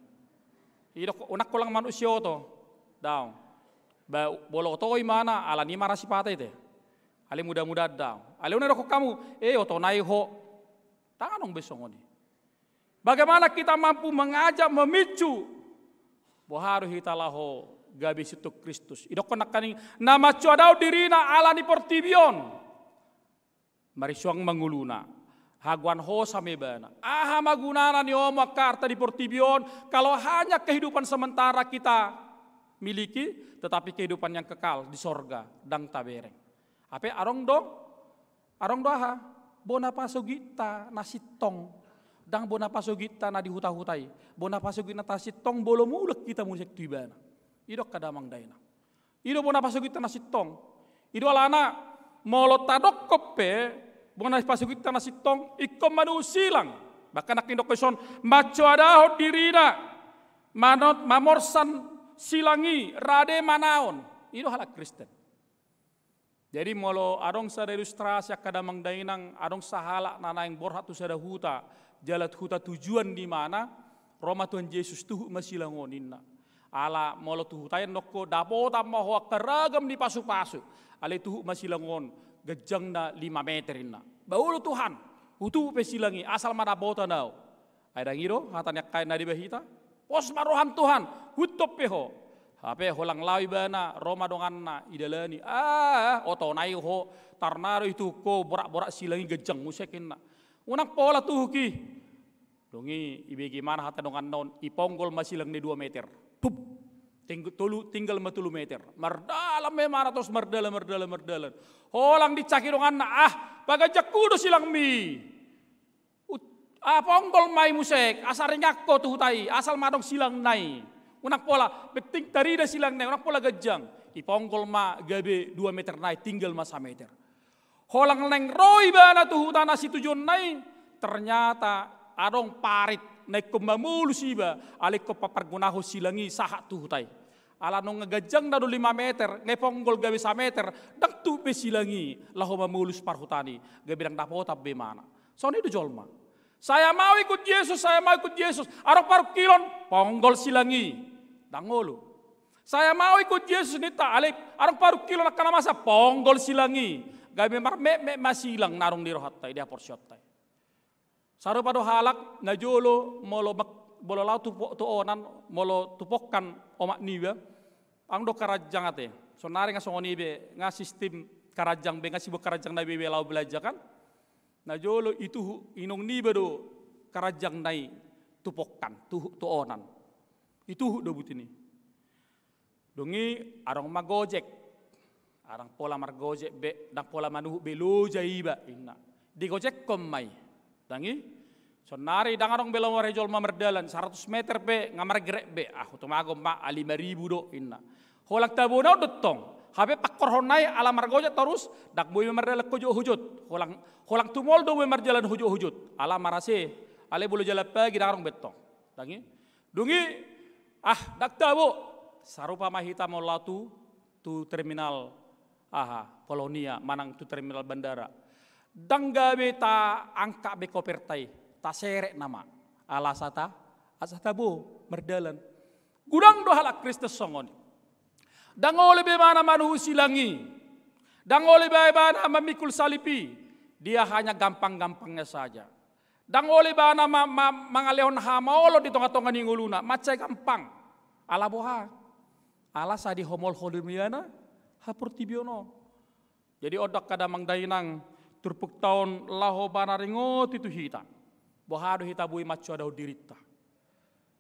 I do, unang holan manuk sioto, daong. Ba, molo oto ibana, alani i ma ra sipata i te. Alai mudah-mudahan daong. Alai unang dokkon hamu, eh, oto nai ho. Ndang adong be songon i. Bagaimana kita mampu mengajak, memicu? Boha do hita laho gabe sihuthon Kristus? Idokkon nangkaning, na mansoadahon dirina ala ni portibi on, marisuang ma ngoluna, hagoan hosa ma ibana. Aha ma gunana niomo angka arta di portibi on, kalau hanya kehidupan sementara kita miliki, tetapi kehidupan yang kekal di sorga ndang tabereng? Hape adong do, adong do aha? Bona pasogitta na sintong. Ndang bona pasogitta na di huta-huta i. Bona pasogitta na sintong molo mulak hita muse tu ibana. I do angka damang dainang. I do bona pasogitta na sintong. I do alana molo tadokkon pe bona pasogitta na sintong, ingkon manuhuk silang. Bahkan nangkin didokkon dison, mansoadahon dirina, manot-, mamorsan silang i, rade manaon. I do halak Kristen. Jadi molo adong sada ilustrasi angka damang dainang, adong sahalak na naeng borhat tu sada huta, jala tu huta tujuan ni ibana, ro ma Tuhan Jesus, tuhuk ma silang on ninna. Ala molo tu huta i annon ho dapotan ma ho angka ragam ni pasu-pasu, alai tuhuk ma silang on, ganjangna lima meter ninna. Ba olo Tuhan, hutuhuk pe silang i, asal ma dapotan ahu. Ai ndang i do hata ni angka na deba hita? Pos ma roham Tuhan, hutuhuk pe ho. Hape holan laho ibana, ro ma donganna, idalani. Ah, oto nai ho, tarnaro ituhuk ho, borak-borak silang i ganjang muse ninna. Unang pola tuhuk i. Dung i ibege ibana hata donganna on, iponggol ma silang na i dua meter. Tup. Ting-, tolu, tinggal ma tolu meter. Mardalan ma ibana torus mardalan, mardalan, mardalan. Holan dicaki donganna, ah, paganjangku do silangmi. Ut-, ah, ponggol ma i muse, asa ringan ho tu huta i, asal ma adong silangna i. Unang pola, penting tarida silangna i, unang pola ganjang. Iponggol ma gabe dua meter nai, tinggal ma sameter. Holan naeng ro ibana tu huta na situjuanna i, ternyata adong parit na ingkon mamolus iba, ala ingkon papargunahon silang i sahat tu huta i. Ala nunga ganjangna do lima meter, nga iponggol gabe sameter, ndang tuhuk be silang i laho mamolus parhutaan i, gabe ndang dapotan be ibana. Songon i do jolma. Saya mau ikut Yesus, saya mau ikut Yesus. Adong parungkilon, ponggol silang i. Ndang olo. Saya mau ikut Yesus ninta, alai adong parungkilon angka na masa, ponggol silang i. Gabe marmetmet ma silang na adong di rohanta i, di haporseaonta i. Sarupa do halak na jolo molo mak-, molo laho tu po-, tu onan, molo tu pongkan omak niba, adong do karanjang ate. Sonari nga songon i be, nga sistim karanjang be, nga siboan karanjang na bebe laho belanja kan. Na jolo ituhuk inong niba do karanjangna i tu pongkan, tuhuk tu onan. Ituhuk do buti ni. Dung i adong ma Gojek. Ndang pola margojek be, ndang pola manuhuk be, loja iba, inna. Digojekkon ma i. Ndang i, sonari ndang adong be lomo ari jolma mardalan, saratus meter pe nga margerek be, ah, hutumagon ma, ah, lima ribu do, inna. Holan tabo na on do tong. Hape pangkorhonna i ala margojek torus, ndang boi be mardalan hujot-hujot. Holan, holan tumol do boi mardalan hujot-hujot. Ala marase, alai molo jalan pagi ndang adong be tong. Ndang i. Dung i, ah, ndang tabo. Sarupa ma hita molo tu, tu terminal, aha, Polonia, manang tu terminal bandara. Ndang gabe taangkat be koperta i, taserek nama. Ala asa ta, asa tabo mardalan. Godang do halak Kristen songon i. Ndang olo be ibana manuhuk silang i. Ndang olo be ibana mamikul salib i. Dia hanya gampang-gampangnya saja. Ndang olo ibana ma, ma, mangalehon hamaolon di tonga-tonga ni ngoluna, mansai gampang. Ala boha? Ala asa dihomolhon ibana haportibion on. Jadi on do angka damang dainang, turpukta on laho manaringoti tu hita. Boha do hita boi mansoadahon dirinta.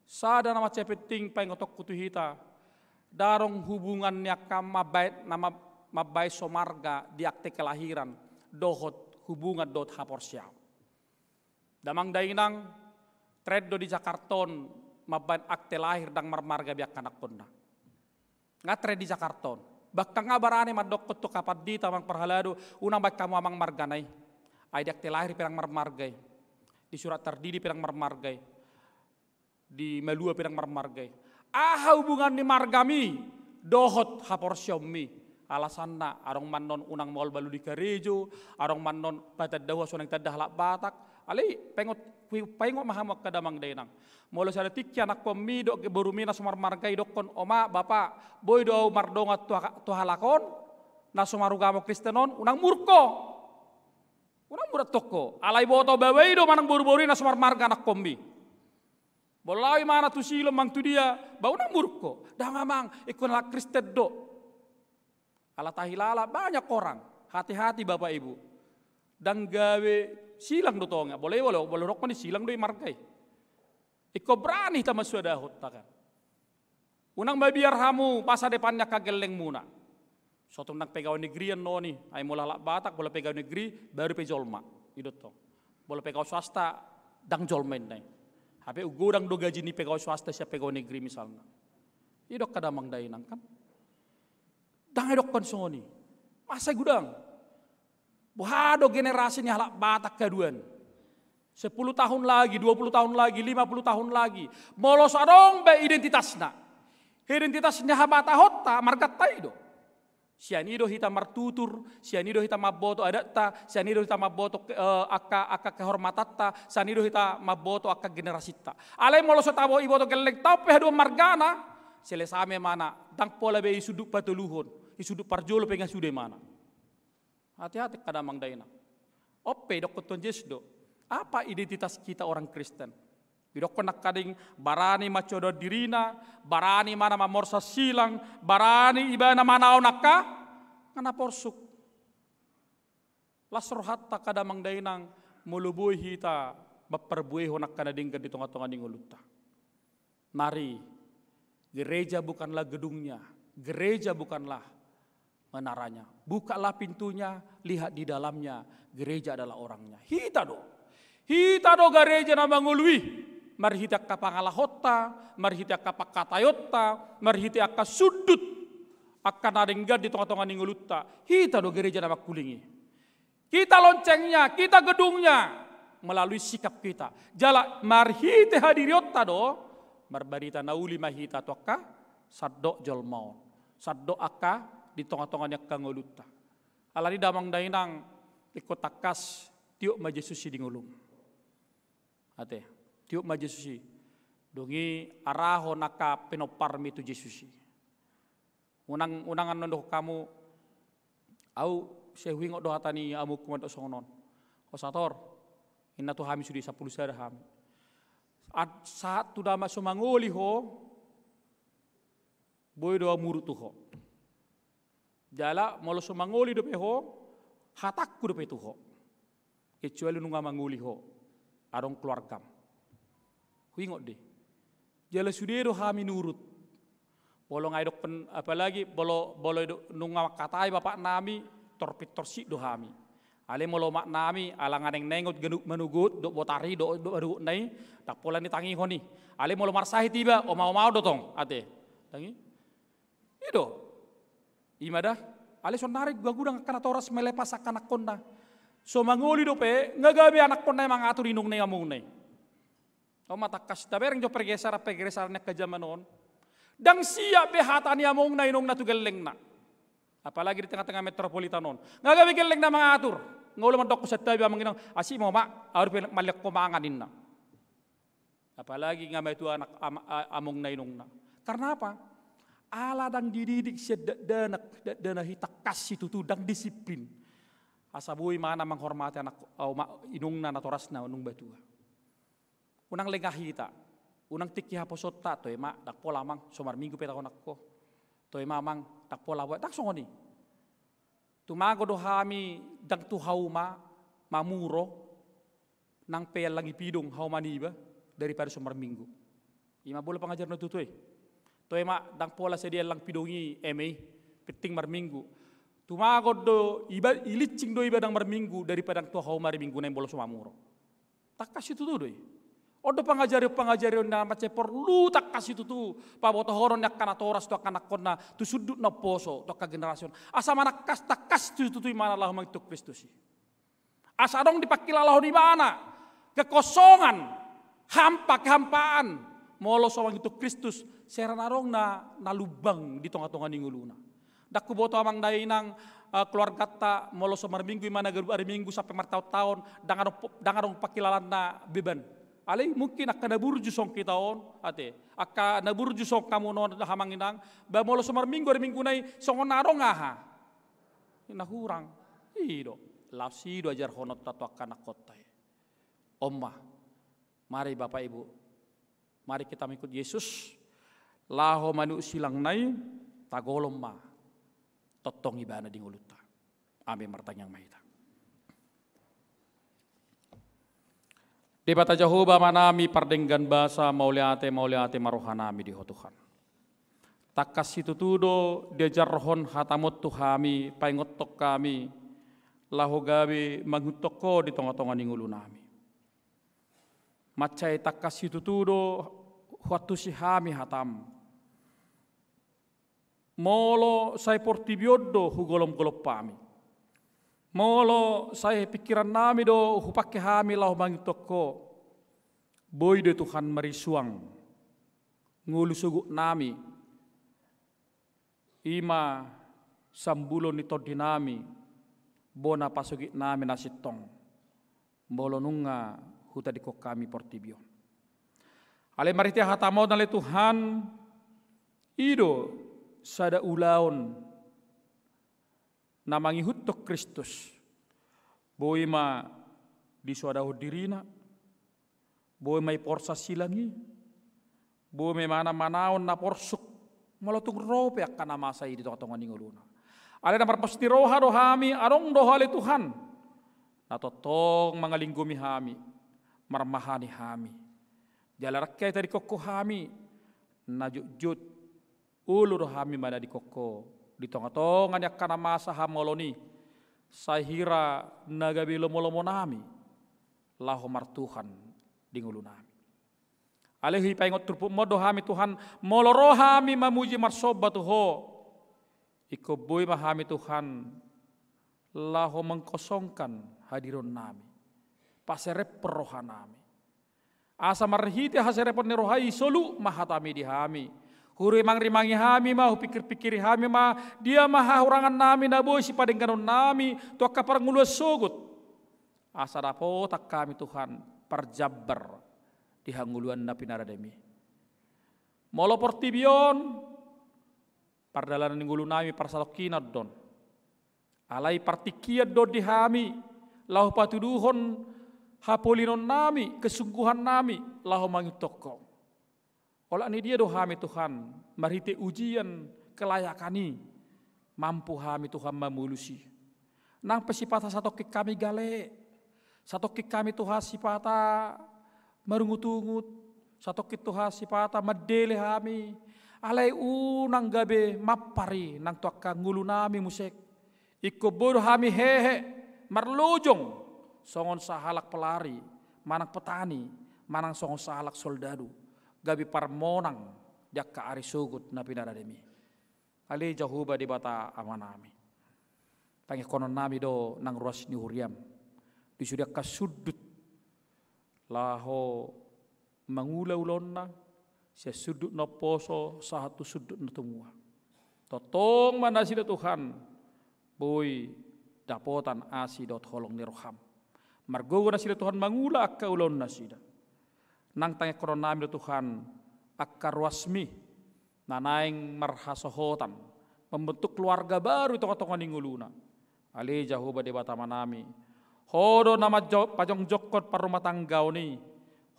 Sada na mansai penting paingotonku tu hita, ndang adong hubungan ni angka mambaen, na mam-, mambaen so marga di akte kelahiran, dohot hubungan dohot haporseaon. Damang dainang, tren do di Jakarta on mambaen akte lahir ndang marmarga be angka anakkonna. Nga tren di Jakarta on. Bahkan nga barani mandokkon tu angka pandita, amang parhalado, unang baen hamu amang margana i. Ai di akte lahir pe ndang marmarga i. Di surat tardidi pe ndang marmarga i. Di malua pe ndang marmarga i. Aha hubungan ni margami dohot haporseaonmi? Alasanna, adong ma annon unang maol balu di karejo, adong ma annon patanda hua so naeng tanda halak Batak. Alai, paingot, paingot ma hamu angka damang dainang. Molo sada tingki anakkonmi dohot borumi na so marmarga i, dokkon, "Oma, Bapa, boi do ahu mardongan tu ha-, tu halak on, na so marugamo Kristen on," unang muruk ho. Unang muruk ho. Alai boto baba i do manang boruboru i na so marmarga anakkonmi. Molo laho ibana tu Silo manang tu dia, ba unang muruk ho. "Ndang, Amang, ingkon halak Kristen do." Ala tahilala banyak orang. Hati-hati Bapak Ibu. Ndang gabe silang do tong i. Molo i, molo, molo dokkon i silang do i marga i. Ingkon barani hita mansoadahon, kan. Unang mabiar hamu masa depan ni angka gellengmuna. So tung ndang pegawai negeri annon i, ai molo halak Batak, molo pegawai negeri, baru pe jolma. I do tong. Molo pegawai swasta, ndang jolma inna i. Hape godang do gaji ni pegawai swasta sian pegawai negeri misalna. I do angka damang dainang, kan. Ndang didokkon songon i. Masa godang? Boha do generasi ni halak Batak haduan? Sepuluh tahun lagi, dua puluh tahun lagi, lima puluh tahun lagi. Molo so adong be identitasna. Identitas ni habatahonta, marganta i do. Sian i do hita martutur, sian i do hita mamboto adatta, sian i do hita mamboto, eh, angka, angka kehormatanta, sian i do hita mamboto angka generasinta. Alai molo so tabo iboto gellengta on pe haduan margana, selesai ma ibana, ndang pola be i sundut patoluhon, i sundut parjolo pe nga sude ibana. Hati-hati angka damang dainang. On pe, didokkon Tuhan Jesus do. Apa identitas kita orang Kristen? Didokkon nangkaning barani mansoadahon dirina, barani ibana mamorsan silang, barani ibana manaon angka na porsuk. Las rohanta angka damang dainang, molo boi hita mamparbuehon angka na denggan di tonga-tonga ni ngolunta. Mari, gereja bukanlah gedungnya, gereja bukanlah menaranya. Bukalah pintunya, lihat di dalamnya, gereja adalah orangnya. Hita do. Hita do gareja na mangolu i. Marhite angka pangalahonta, marhite angka pangkataionta, marhite angka sundut angka na denggan di tonga-tonga ni ngolunta. Hita do gareja na mangkuling i. Kita loncengnya, kita gedungnya, melalui sikap kita. Jala marhite hadirionta do, marbarita na uli ma hita tu angka sandok jolma on. Sandok angka di tonga-tonga ni angka ngolunta. Alani damang dainang, ingkon tangkas, tiop ma Jesus i di ngolum. Ate, tiop ma Jesus i. Dung i arahon angka pinomparmi tu Jesus i. Unang, unang annon dohot hamu, au sai huingot do hata ni amongku mandok songon on. Ho sator, inna tu hami sude sampulu sada hami. Ad-, sahat tu na so mangoli ho, boi do au muruk tu ho. Jala molo so mangoli dope ho, hatangku dope tu ho. Kecuali nunga mangoli ho, adong keluargam. Huingot do i. Jala sude do hami nurut. Molo nga idokkon, apalagi molo, molo ido-, nunga mangkatai bapaknami, tor pintor sik do hami. Alai molo omaknami, ala nga naeng naeng ganup manogot, dohot botari, dohot, dohot manogotna i, ndang pola nitangihon i. Alai molo marsahit iba, oma-oma do tong, ate. Tangi? I do. I ma da. Alai saonari godang angka natoras melepas angka anakkonna. So mangoli dope, nga gabe anakkonna i mangatur inongna i, amongna i. Oma, tangkas tabereng jo pergeseran-pergeseran ni angka jaman on. Ndang siap be hata ni amongna inongna tu gellengna. Apalagi di tengah-tengah metropolitan on. Nga gabe gellengna mangatur. Nga olo mandokkon santabi amang inang, asi ma oma, ahu dope maliat ho mangan, ninna. Apalagi nga matua anak ama-, a-, amongna inongna. Karena apa? Ala ndang dididik sian dakdanak, dakdanak i tangkas situtu ndang disiplin. Asa boi ma na manghormati anak, a, oma, inongna natorasna nung matua. Unang lengah hita, unang tingki haposoonta, toe ma, ndang pola amang, so marminggu pe tahonon ho. Toe ma amang, ndang pola, ndang songon i. Tumagon do hami ndang tu hauma, mamuro, nang pe allang ipidong hauma niba, daripada so marminggu. I ma bola pangajaran na tutu i. Toe ma, ndang pola sadia allang pidong i, eme i, penting marminggu. Tumagon do iba, ilincing do iba ndang marminggu, daripada ndang tu hauma di minggu na i molo so mamuro. Tangkas situtu do i. On do pangajarion-pangajarion na mansai porlu tangkas situtu pabotohonon ni angka natoras tu angka anakkonna, tu sundut na umposo, tu angka generasi on. Asa manangkas, tangkas situtu imana laho mangihuthon Kristus i. Asa adong dipangkilalahon imana kekosongan, hampa, kehampaan. Molo so mangihuthon Kristus, sai ra na adong na, na lumbang di tonga-tonga ni ngoluna. Ndang huboto amang dainang, eh, keluarganta, molo so marminggu imana ganup ari Minggu sampe martaon-taon, ndang adong po-, ndang adong pangkilalanna beban. Alai mungkin angka na burju songon hita on, ate. Angka na burju songon hamu on, amang inang, ba molo so marminggu ari Minggu na i, songon na adong aha? Na hurang. I do. Laos i do ajarhononta tu angka anakkonta i. On ma. Mari Bapak Ibu, mari kita mengikut Yesus, laho manuk silangna i, tagolom ma tongtong ibana di ngolunta. Amin. Martangiang ma hita. Debata Jahowa Amanami pardenggan basa, mauliate, mauliate ma rohanami di Ho Tuhan. Tangkas situtu do diajarhon hataMon tu hami, paingothon hami, laho gabe mangihuthon Ho di tonga-tonga ni ngolunami. Mansai tangkas situtu do huantusi hami hataM. Molo sai portibi on do hugolom-golom hami. Molo sai pingkirannami do hupangke hami laho mangihuthon Ho. Boi do Tuhan marisuang ngolu sogotnami. I ma sambulo ni tondinami, bona pasogitnami na sintong. Molo nunga hutadingkon hami portibi on. Alai marhite hataMon ale Tuhan, i do sada ulaon na mangihuthon Kristus. Boi ma disoadahon dirina, boi ma iporsan silang i, boi ma imana manaon na porsuk, molo tung ro pe angka na masa i di tonga-tonga ni ngoluna. Alai na marpos ni roha do hami, adong do Ho ale Tuhan, na tongtong mangalinggomi hami, marmahani hami. Jala ndang hea itadingkon Ho hami, na jotjot olo do hami manadingkon Ho di tonga-tonga ni angka na masa hamaolon i, sai hira na gabe lomo-lomonami laho martuhan di ngolunami. Alai hupaingot turpukMon do hami Tuhan, molo ro hami mamuji marsomba tu Ho, ingkon boi ma hami Tuhan laho mengkosongkan hadironnami, paserephon rohanami. Asa marhite haserephon ni roha i solu ma hataMi di hami. Hurimang-rimangi hami ma, hupingkir-pingkiri hami ma, dia ma hahurangannami na boi sipadenggannami tu angka parngoluan sogot. Asa dapotan hami Tuhan parjambar di hangoluan na pinarademi. Molo portibi on, pardalanan ni ngolunami parsatongkinan do on. Alai partingkian do on di hami, laho patuduhon hapolinonnami, kesungguhannami, laho mangihuthon Ho. Olat ni dia do hami Tuhan, marhite ujian kelayakan i, mampu hami Tuhan mamolus i. Nang pe sipata satongkin hami gale, satongkin hami Tuhan sipata marungut-ungut, satongkin Tuhan sipata mandele hami, Alai unang gabe mampar i nang tu angka ngolunami muse. Ingkon boi do hami hehe marlojong songon sahalak pelari, manang petani, manang songon sahalak soldadu, gabe parmonang di angka ari sogot na pinadademi. Ale Jahowa Debata Amanami, tangihononnami do nang ruas ni huriam di sude angka sundut laho mangula ulaonna, sian sundut na umposo sahat tu sundut na tumua. Tongtong ma nasida Tuhan boi dapotan asi dohot holong ni roham. Margogo nasida Tuhan mangula angka ulaonnasida. Nang tangihononnami do Tuhan angka ruasmi na naeng marhasohotan, membentuk keluarga baru di tongatonga ni ngoluna. Ale Jahowa Debata Amanami, Ho do na manjo-, pajongjongkon parrumatanggaon i.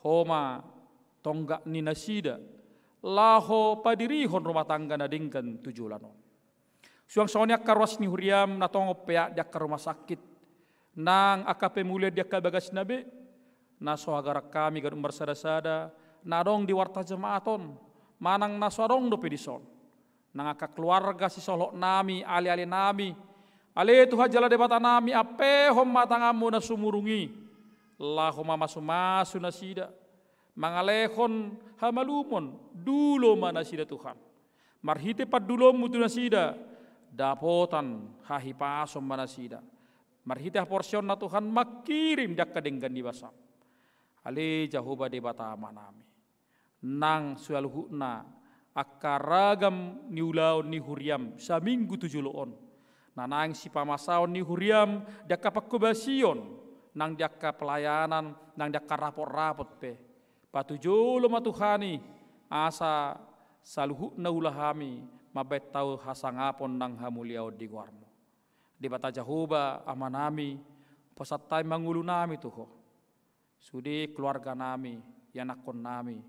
Ho ma tonggak ni nasida laho padirihon rumah tangga na denggan tu joloan on. Suang songon i angka ruas ni huriam na tongon peak di angka rumah sakit, nang angka pemulihan di angka bagasna be, na so hagaran hami ganup marsadasada na adong di warta jemaat on, manang na so adong dope dison. Nang angka keluarga sisolhotnami, alealenami, ale Tuhan jala Debatanami, ampehon ma tanganmu na sumurung i laho mamasumasu nasida, mangalehon hamalumon, dulo ma nasida Tuhan. Marhite pandulonmu tu nasida, dapotan hahipason ma nasida. Marhite haporseaonna Tuhan mangkirim di angka denggan ni basam. Ale Jahowa Debata Amanami, nang saluhutna angka ragam ni ulaon ni huriam saminggu tu jolo on, na naeng sipamasaon ni huriam di angka pangkobasion, nang di angka pelayanan, nang di angka rapot-rapot pe. Patujolo ma Tuhan i, asa saluhutna ulaonnami mambahen tau hasangapon nang hamuliaon di goarmu. Debata Jahowa Amanami, hupasahat hami ma ngolunami tu Ho. Sude keluarganami, ianakkonnami,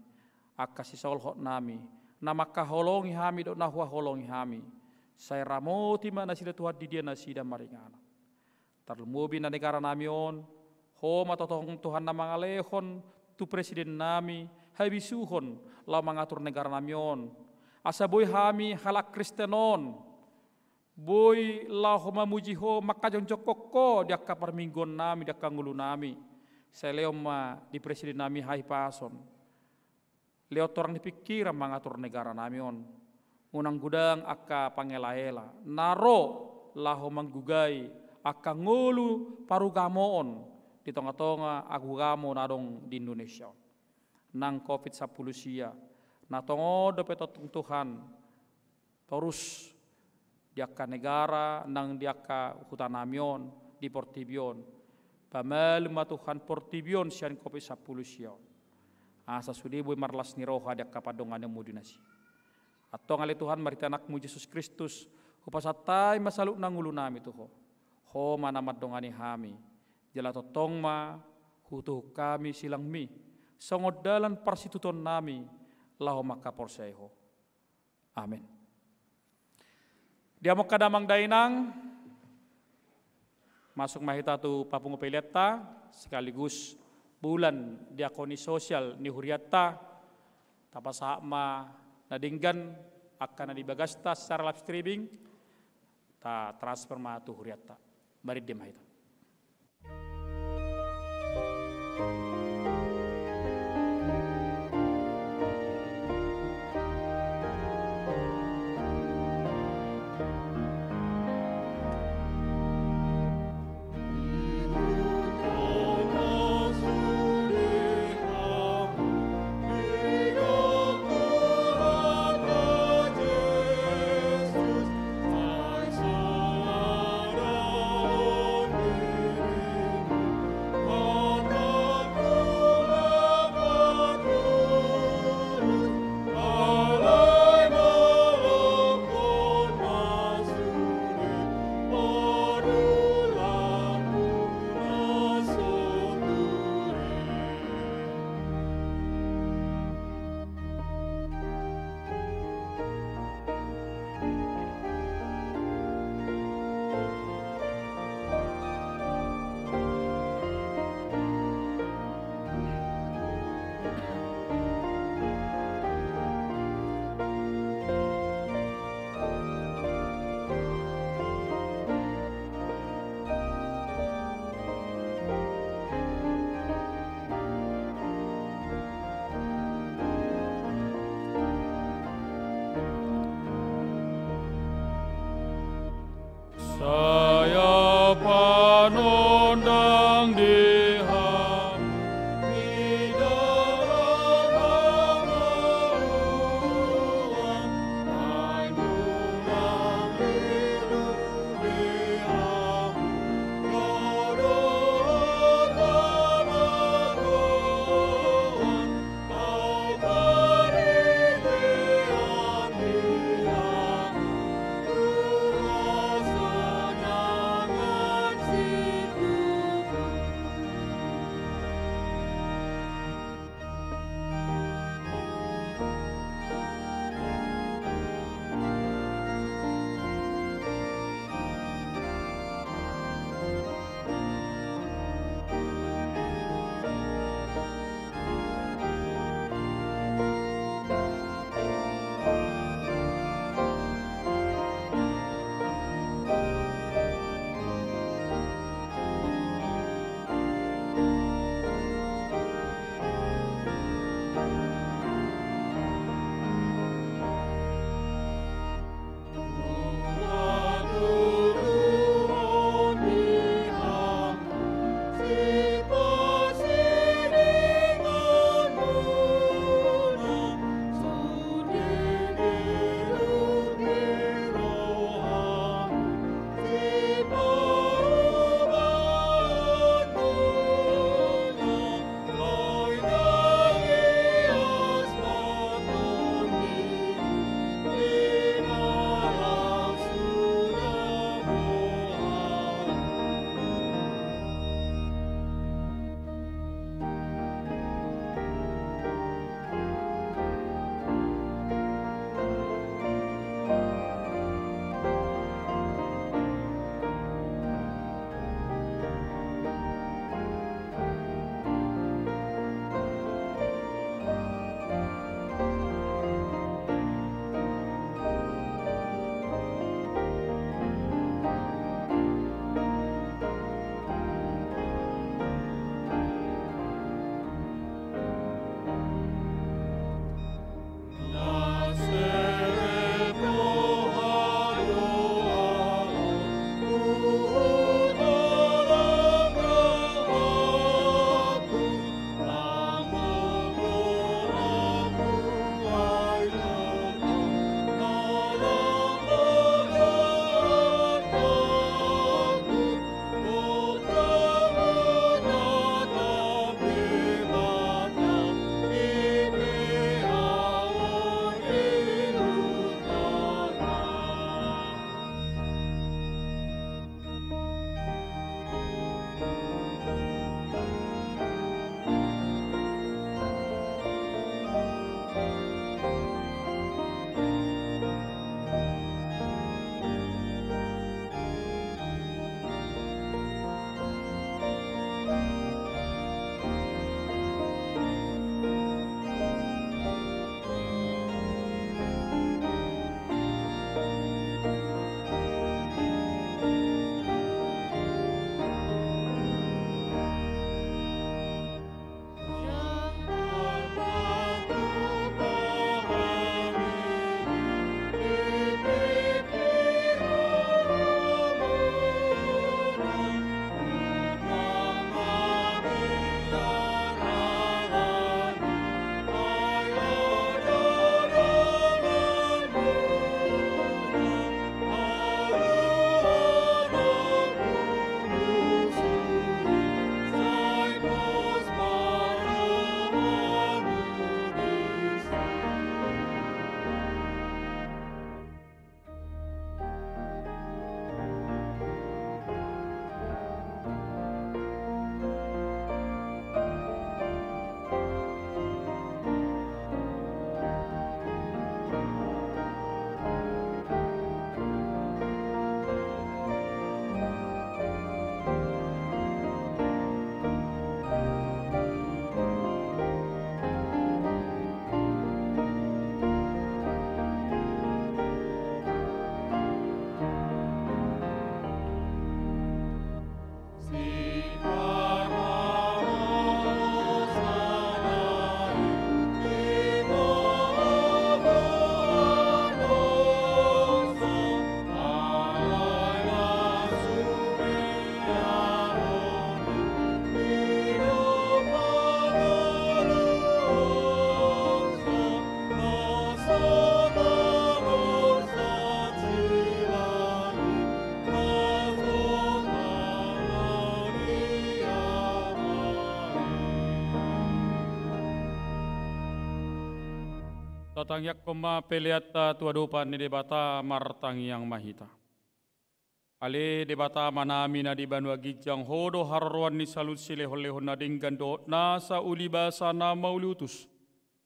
angka sisolhotnami, na mangkaholongi hami dohot na huhaholongi hami, sai ramoti ma nasida Tuhan di dia nasida maringanan. Tarlumobi na negaranami on, Ho ma tongtong Tuhan na mangalehon tu presidennami habisuhon laho mangatur negaranami on, asa boi hami halak Kristen on boi laho mamuji Ho, mangkajongjongkon Ho di angka parmingguonnami, di angka ngolunami. Sai lehon ma di presidennami hahipason, lehon torang ni pingkiran mangatur negaranami on. Unang godang angka pangelaela na ro laho manggugai angka ngolu parugamoon di tongatonga ugamo na adong di Indonesia on. Nang covid sampulu sia, na tongon dope tongtong Tuhan torus di angka negara nang di angka hutanami on, di portibi on. Pamalum ma Tuhan portibi on sian covid sampulu sia on, asa sude boi marlas ni roha di angka pandonganionmu di nasida. Antong ale Tuhan, marhite Anakmu Jesus Kristus, hupasahat hami ma saluhutna ngolunami tu Ho. Ho ma na mandongani hami, jala tongtong ma hutuhuk hami silangmi songon dalan parsitutuonnami laho mangkaporseai Ho. Amen. Di hamu angka damang dainang, masuk ma hita tu papungu peleanta sekaligus bulan diakoni sosial ni hurianta. Tapasahat ma na denggan angka na di bagasta secara live streaming, tatransfer ma tu hurianta. Marende ma hita. Tatangiangkon ma peleanta tu adopan ni Debata. Martangiang ma hita. Ale Debata Amanami na di banua ginjang, Ho do haroroan ni saluhut silehonlehon na denggan dohot nasa ulibasa na mauliutus.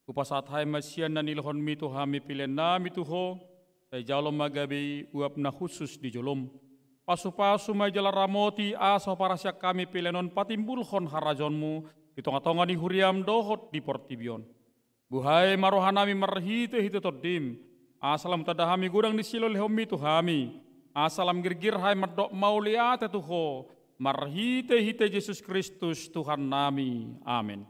Hupasahat hami ma sian na nilehonMi tu hami peleannami tu Ho, sai jalo ma gabe i uap na hushus di joloM. Pasupasu ma i jala ramoti asa huparasian hami pelean on patimbulhon harajaonMu di tongatonga ni huriaM dohot di portibi on. Buhai ma rohanami marhitehite TondiM, asa lam tanda hami godang ni silehonlehonMi tu hami, asa lam girgir hami mandok mauliate tu Ho, marhitehite Jesus Kristus Tuhannami. Amen.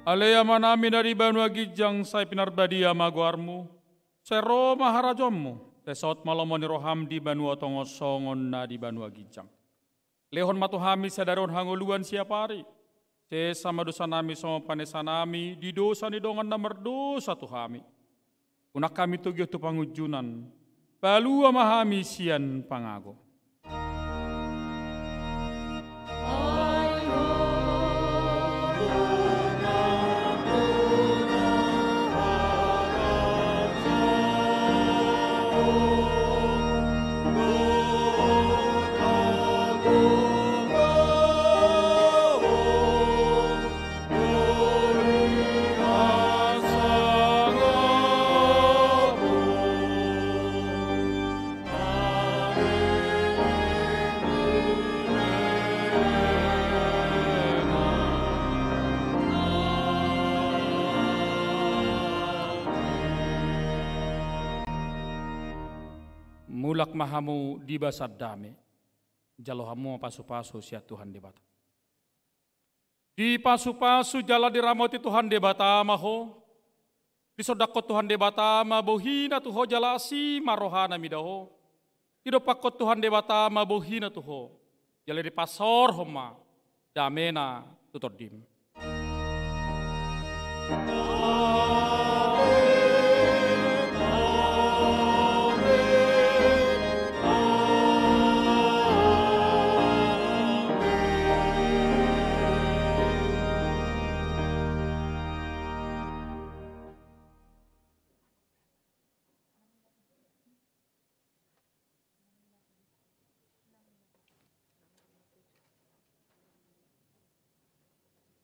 Ale Amanami na di banua ginjang, sai pinarbadia ma goarMu, sai ro ma harajaonMu, sai saut ma lomo ni rohaM di banua tonga on songon na di banua ginjang. Lehon ma tu hami sadari on hangoluan siapari. Sesa ma dosanami songon panesanami di dosa ni dongan na mardosa tu hami. Unang hami togihon tu pangunjunan. Palua ma hami sian pangago. Mulak ma hamu di bagasan dame. Jalo hamu ma pasupasu sian Tuhan Debata. Dipasupasu jala diramoti Tuhan Debata ma ho. Disondangkon Tuhan Debata ma bohiNa tu ho jala asi ma rohaNa mida ho. Didompakkon Tuhan Debata ma bohiNa tu ho jala dipasaorhon ma dameNa tu tondim.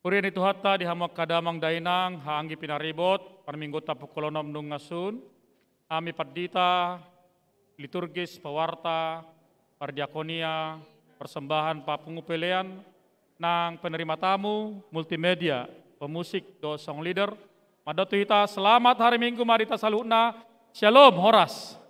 Huria ni Tuhanta, di hamu angka damang dainang, haha anggi pinaribot, parmingguonta pukul onom nunga sun, hami pandita, liturgis, pewarta, pardiakonia, persembahan, papungu pelean, nang penerima tamu, multimedia, pemusik, dohot song leader, mandok tu hita, selamat hari Minggu ma di hita saluhutna. Syalom, horas.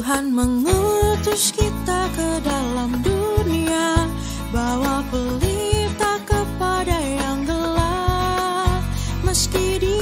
Tuhan mengutus kita ke dalam dunia, bawa pelita kepada yang gelap, meski di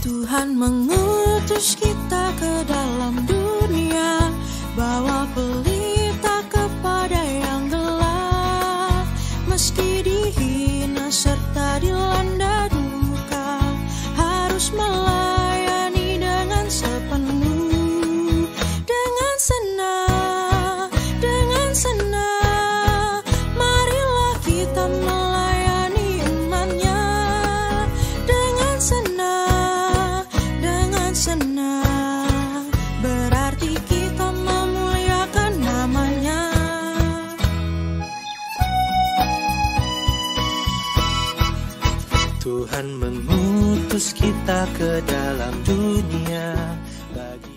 Tuhan mengutus kita ke dalam dunia, bawa pelita kepada yang gelap. Meski dihina serta dilanda duka, harus melayani dengan sepenuh, dengan senang, dengan senang. Marilah kita melayani umat-Nya dengan senang, dengan senang. Berarti kita memuliakan nama-Nya. Tuhan mengutus kita ke dalam dunia bagi